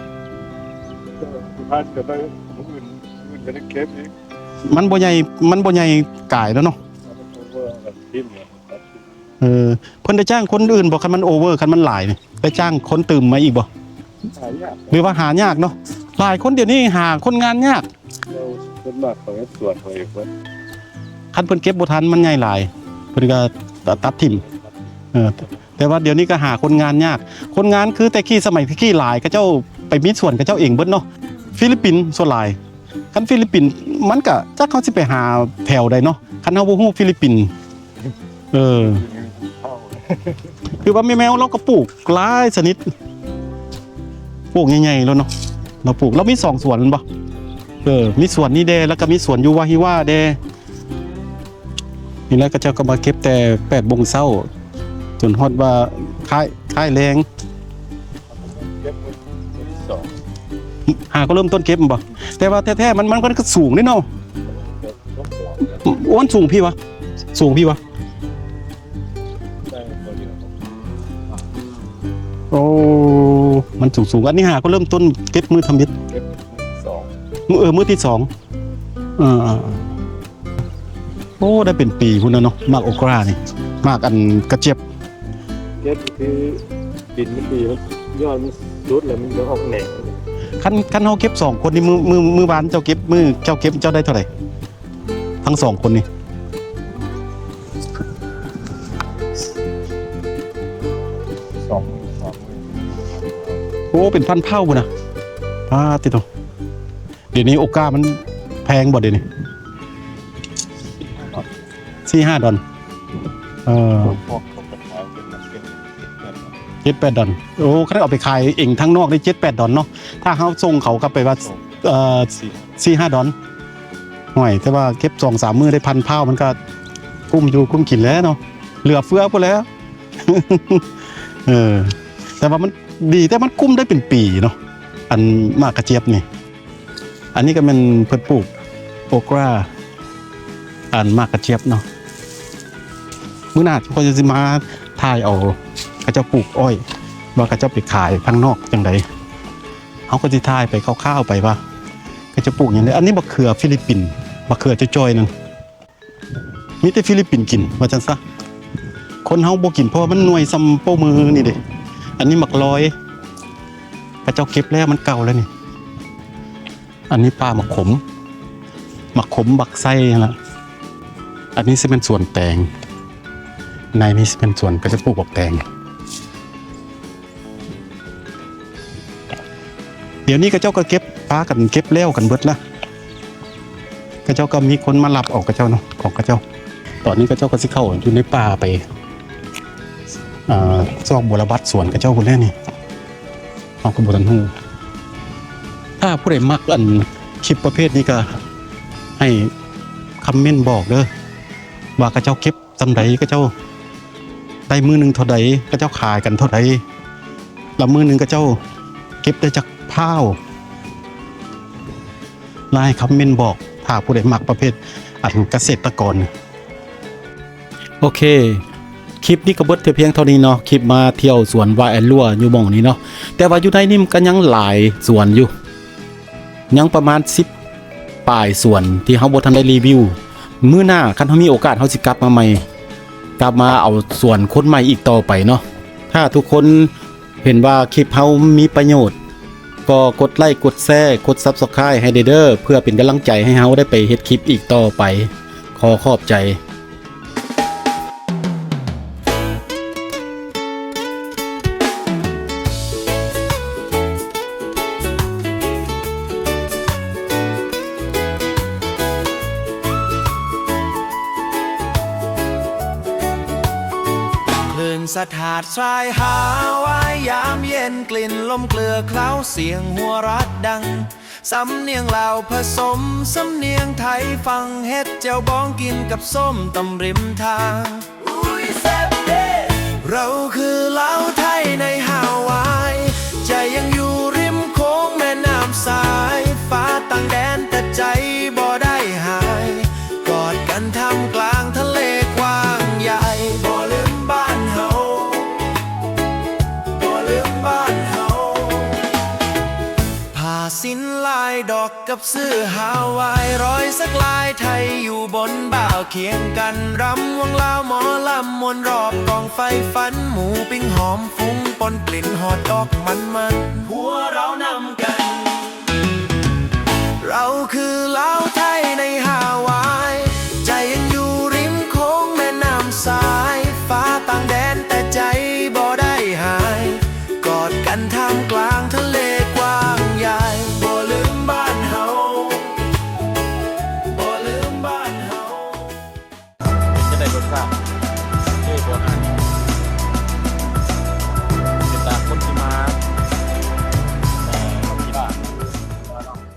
ອີ ທັນກໍໄດ້ ມື້ອື່ນ ມື້ອື່ນກໍໄດ້ເກັບອີກ. ມັນບໍ່ໃຫຍ່ ມັນບໍ່ໃຫຍ່ກາຍແລ້ວເນາະ. ເອີ ເພິ່ນໄດ້ຈ້າງຄົນອື່ນບໍ່? ຄັນມັນໂອເວີ ຄັນມັນຫຼາຍນີ້ ໄດ້ຈ້າງຄົນຕື່ມມາອີກບໍ່? ຫາຍາກ ຫຼືວ່າຫາຍາກເນາະ? ຫຼາຍຄົນດຽວນີ້ຫາຄົນງານຍາກ. ແລ້ວສ່ວນມາກເຂົາເຮັດສວນເຂົາເອງເບິດ. ຄັນເພິ່ນເກັບບໍ່ທັນ ມັນໃຫຍ່ຫຼາຍ ເພິ່ນກໍຕັດຖິ້ມ. ເອີ ແຕ່ວ່າດຽວນີ້ກໍຫາຄົນງານຍາກ. ຄົນງານຄືແຕ່ກີ້ ສະໄໝແຕ່ກີ້ຫຼາຍ ເຂົາເຈົ້າໄປມີສວນເຂົາເຈົ້າເອງເບິດເນາະ. ຟີລິບປິນສ່ວນຫຼາຍ ຄັນຟີລິບປິນ ມັນກະຈັກເຮົາຊິໄປຫາແຖວໃດເນາະ ຄັນເຮົາບໍ່ຮູ້ຟີລິບປິນ. ເອີ ຄືວ່າແມ່ແມວລາວກໍປູກຫຼາຍຊະນິດ ປູກໃຫຍ່ໆ ແລ້ວເນາະ. ລາວປູກ ລາວມີສອງສວນແມ່ນບໍ່? ເອີ ມີສວນນີ້ແດ່ ແລ້ວກໍມີສວນຢູ່ວາຮິວາແດ່. ນີ້ແຫຼະ ເຂົາເຈົ້າກໍມາເກັບແຕ່ແປດໂມງເຊົ້າ ຈົນຮອດວ່າຄ້າຍ ຄ້າຍແລງ. ຫາກໍເລີ່ມຕົ້ນເກັບແມ່ນບໍ່? ແຕ່ວ່າແທ້ໆ ມັນ ມັນ ມັນກໍສູງເດ້ເນາະ. ໂອ້ ມັນສູງພີ້ຫວາ? ສູງພີ້ຫວາ? ໂອ້ ມັນສູງໆ. ອັນນີ້ຫາກໍເລີ່ມຕົ້ນເກັບມື້ທຳອິດ ເກັບມື້ສອງ ເອີ ມື້ທີສອງ. ເອີ ເອີ ໂອ້ ໄດ້ເປັນປີພຸ້ນນະເນາະ ໝາກໂອກຣານີ້ ໝາກອັນກະຈຽບ. ເກັບຄືດິນມັນດີ ມັນຍອດມັນສຸດແລ້ວ ມັນຈະອອກແໜງ. ຄັນ ຄັນເຮົາເກັບສອງຄົນນີ້ ມື້ ມື້ ມື້ວານເຈົ້າເກັບ ມື້ເຈົ້າເກັບ ເຈົ້າໄດ້ເທົ່າໃດ ທັງສອງຄົນນີ້? ສອງໝື່ນ ສາມໝື່ນ. ໂອ້ ເປັນພັນເພົ້າພຸ້ນນະ ປາດຕິໂທ. ດຽວນີ້ໂອກາມັນແພງບໍ່ດຽວນີ້? ສີ່ຫ້າດອນ ເອີ ເຈັດແປດດອນ. ໂອ້ ຄັນເອົາໄປຂາຍເອງທາງນອກນີ້ ເຈັດແປດດອນເນາະ. ຖ້າເຮົາສົ່ງເຂົາກໍແປວ່າ ເອີ ສີ່ຫ້າດອນ. ໂອ້ຍ ແຕ່ວ່າເກັບສອງສາມມື້ໄດ້ພັນພາວ ມັນກໍກຸ້ມຢູ່ກຸ້ມກິນແຫຼະເນາະ ເຫຼືອເຟືອພຸ້ນແຫຼະ. ເອີ ແຕ່ວ່າມັນດີ ແຕ່ມັນກຸ້ມໄດ້ເປັນປີເນາະ ອັນໝາກກະຈຽບນີ້. ອັນນີ້ກໍແມ່ນເພິ່ນປູກໂອກຣາ ອັນໝາກກະຈຽບເນາະ. ມື້ໜ້າຂ້ອຍຊິມາຖ່າຍເອົາເຂົາເຈົ້າປູກອ້ອຍ ວ່າເຂົາເຈົ້າໄປຂາຍທາງນອກຈັ່ງໃດ ເຮົາກໍຊິຖ່າຍໄປຄ່າວໆໄປວ່າເຂົາເຈົ້າປູກຫຍັງແດ່. ອັນນີ້ບັກເຂືອຟີລິບປິນ ບັກເຂືອຈ່ອຍໆນັ້ນ. ມີແຕ່ຟີລິບປິນກິນວ່າຊັ້ນຊະ. ຄົນເຮົາບໍ່ກິນ ເພາະວ່າມັນໜ່ວຍສ່ຳໂປ້ມືນີ້ເດ້. ອັນນີ້ໝາກລອຍ ເຂົາເຈົ້າເກັບແລ້ວ ມັນເກົ່າແລ້ວນີ້. ອັນນີ້ປ່າໝາກຂົມ ໝາກຂົມ ໝາກໄຊຫັ້ນລະ. ອັນນີ້ຊິແມ່ນສວນແຕງ ໃນນີ້ຊິແມ່ນສວນ ເຂົາເຈົ້າປູກໝາກແຕງ. ດຽວນີ້ເຂົາເຈົ້າກໍເກັບ ພາກັນເກັບແລ້ວກັນເບິດລະ. ເຂົາເຈົ້າກໍມີຄົນມາລັບເອົາເຂົາເຈົ້າເນາະ ຂອງເຂົາເຈົ້າ. ຕອນນີ້ເຂົາເຈົ້າກໍຊິເຂົ້າຢູ່ໃນປ່າໄປ ອ່າ ຊອກບົວລະບັດສວນເຂົາເຈົ້າພຸ້ນແຫຼະນີ້. ເຮົາກໍບໍ່ທັນຮູ້. ຖ້າຜູ້ໃດມັກອັນຄລິບປະເພດນີ້ກໍໃຫ້ຄອມເມັນບອກເດີ້ ວ່າເຂົາເຈົ້າເກັບ ສ່ຳໃດ ເຂົາເຈົ້າໄດ້ມື້ໜຶ່ງເທົ່າໃດ ເຂົາເຈົ້າຂາຍກັນເທົ່າໃດ ລະມື້ໜຶ່ງເຂົາເຈົ້າເກັບໄດ້ຈັກພ້າວ ລະໃຫ້ຄອມເມັນບອກ ຖ້າຜູ້ໃດມັກປະເພດອັນກະເສດຕະກອນ. ໂອເຄ ຄລິບນີ້ກໍເບິດແຕ່ພຽງເທົ່ານີ້ເນາະ ຄລິບມາທ່ຽວສວນວາແອນລົວຢູ່ໝ່ອງນີ້ເນາະ. ແຕ່ວ່າຢູ່ໃນນີ້ມັນກໍຍັງຫຼາຍສວນຢູ່ ຍັງປະມານສິບປາຍສວນທີ່ເຮົາບໍ່ທັນໄດ້ຣີວິວ. ມື້ໜ້າຄັນເຮົາມີໂອກາດ ເຮົາຊິກັບມາໃໝ່ ກັບມາເອົາສວນຄົນໃໝ່ອີກຕໍ່ໄປເນາະ. ຖ້າທຸກຄົນເຫັນວ່າຄລິບເຮົາມີປະໂຫຍດ ກໍກົດໄລ້ ກົດແຊ ກົດ Subscribe ໃຫ້ແດ່ເດີ້ ເພື່ອເປັນກຳລັງໃຈໃຫ້ເຮົາໄດ້ໄປເຮັດຄລິບອີກຕໍ່ໄປ. ຂໍຂອບໃຈ. ຄື້ນສະທາດຊາຍຫາວາຍ ຍາມເຢັນ ກິ່ນລົມເກືອເຄົ້າ ສຽງຫົວເຣາະດັງ. ສຳນຽງລາວຜະສົມສຳນຽງໄທ ຟັງເຮັດແຈ່ວບອງກິນກັບສົ້ມຕຳລິມທາງ. ອຸ້ຍ ແຊບເດ້ ເຮົາຄືລາວໄທໃນຮາວາຍ ໃຈຍັງຢູ່ລິມໂຂງແມ່ນ້ຳສາຍ ຟ້າຕ່າງແດນແຕ່ໃຈບໍ່ໄດ້ຫາຍ ກອດກັນທ່າມກາງທະເລກວ້າງໃຫຍ່ ບໍ່ລືມບ້ານເຮົາ ບໍ່ລືມບ້ານເຮົາ. ຜ້າສິ້ນລາຍດອກກັບເສື້ອຮາວາຍ ຮອຍສັກລາຍໄທຢູ່ບົນບ່າວ ຄຽງກັນຣຳວົງລາວໝໍລຳ ມ່ວນຮອບກອງໄຟຟັນ ໝູປີ້ງຫອມຟຸງປົນ ກິ່ນຮອດດອກມັນໆ ຫົວເຮົານຳກັນ. ເຮົາຄືລາວໄທໃນຮາວາຍ ໃຈຍັງຢູ່ລິມໂຂງແມ່ນ້ຳສາຍ ຟ້າຕ່າງແດນແຕ່ໃຈບໍ່ໄດ້ຫາຍ ກອດກັນທ່າມກາງທະເລກວ້າງໃຫຍ່ ບໍ່ລືມບ້ານເຮົາ ບໍ່ລືມບ້ານເຮົາ. ເປັນຈັ່ງໃດລົດຊາດ?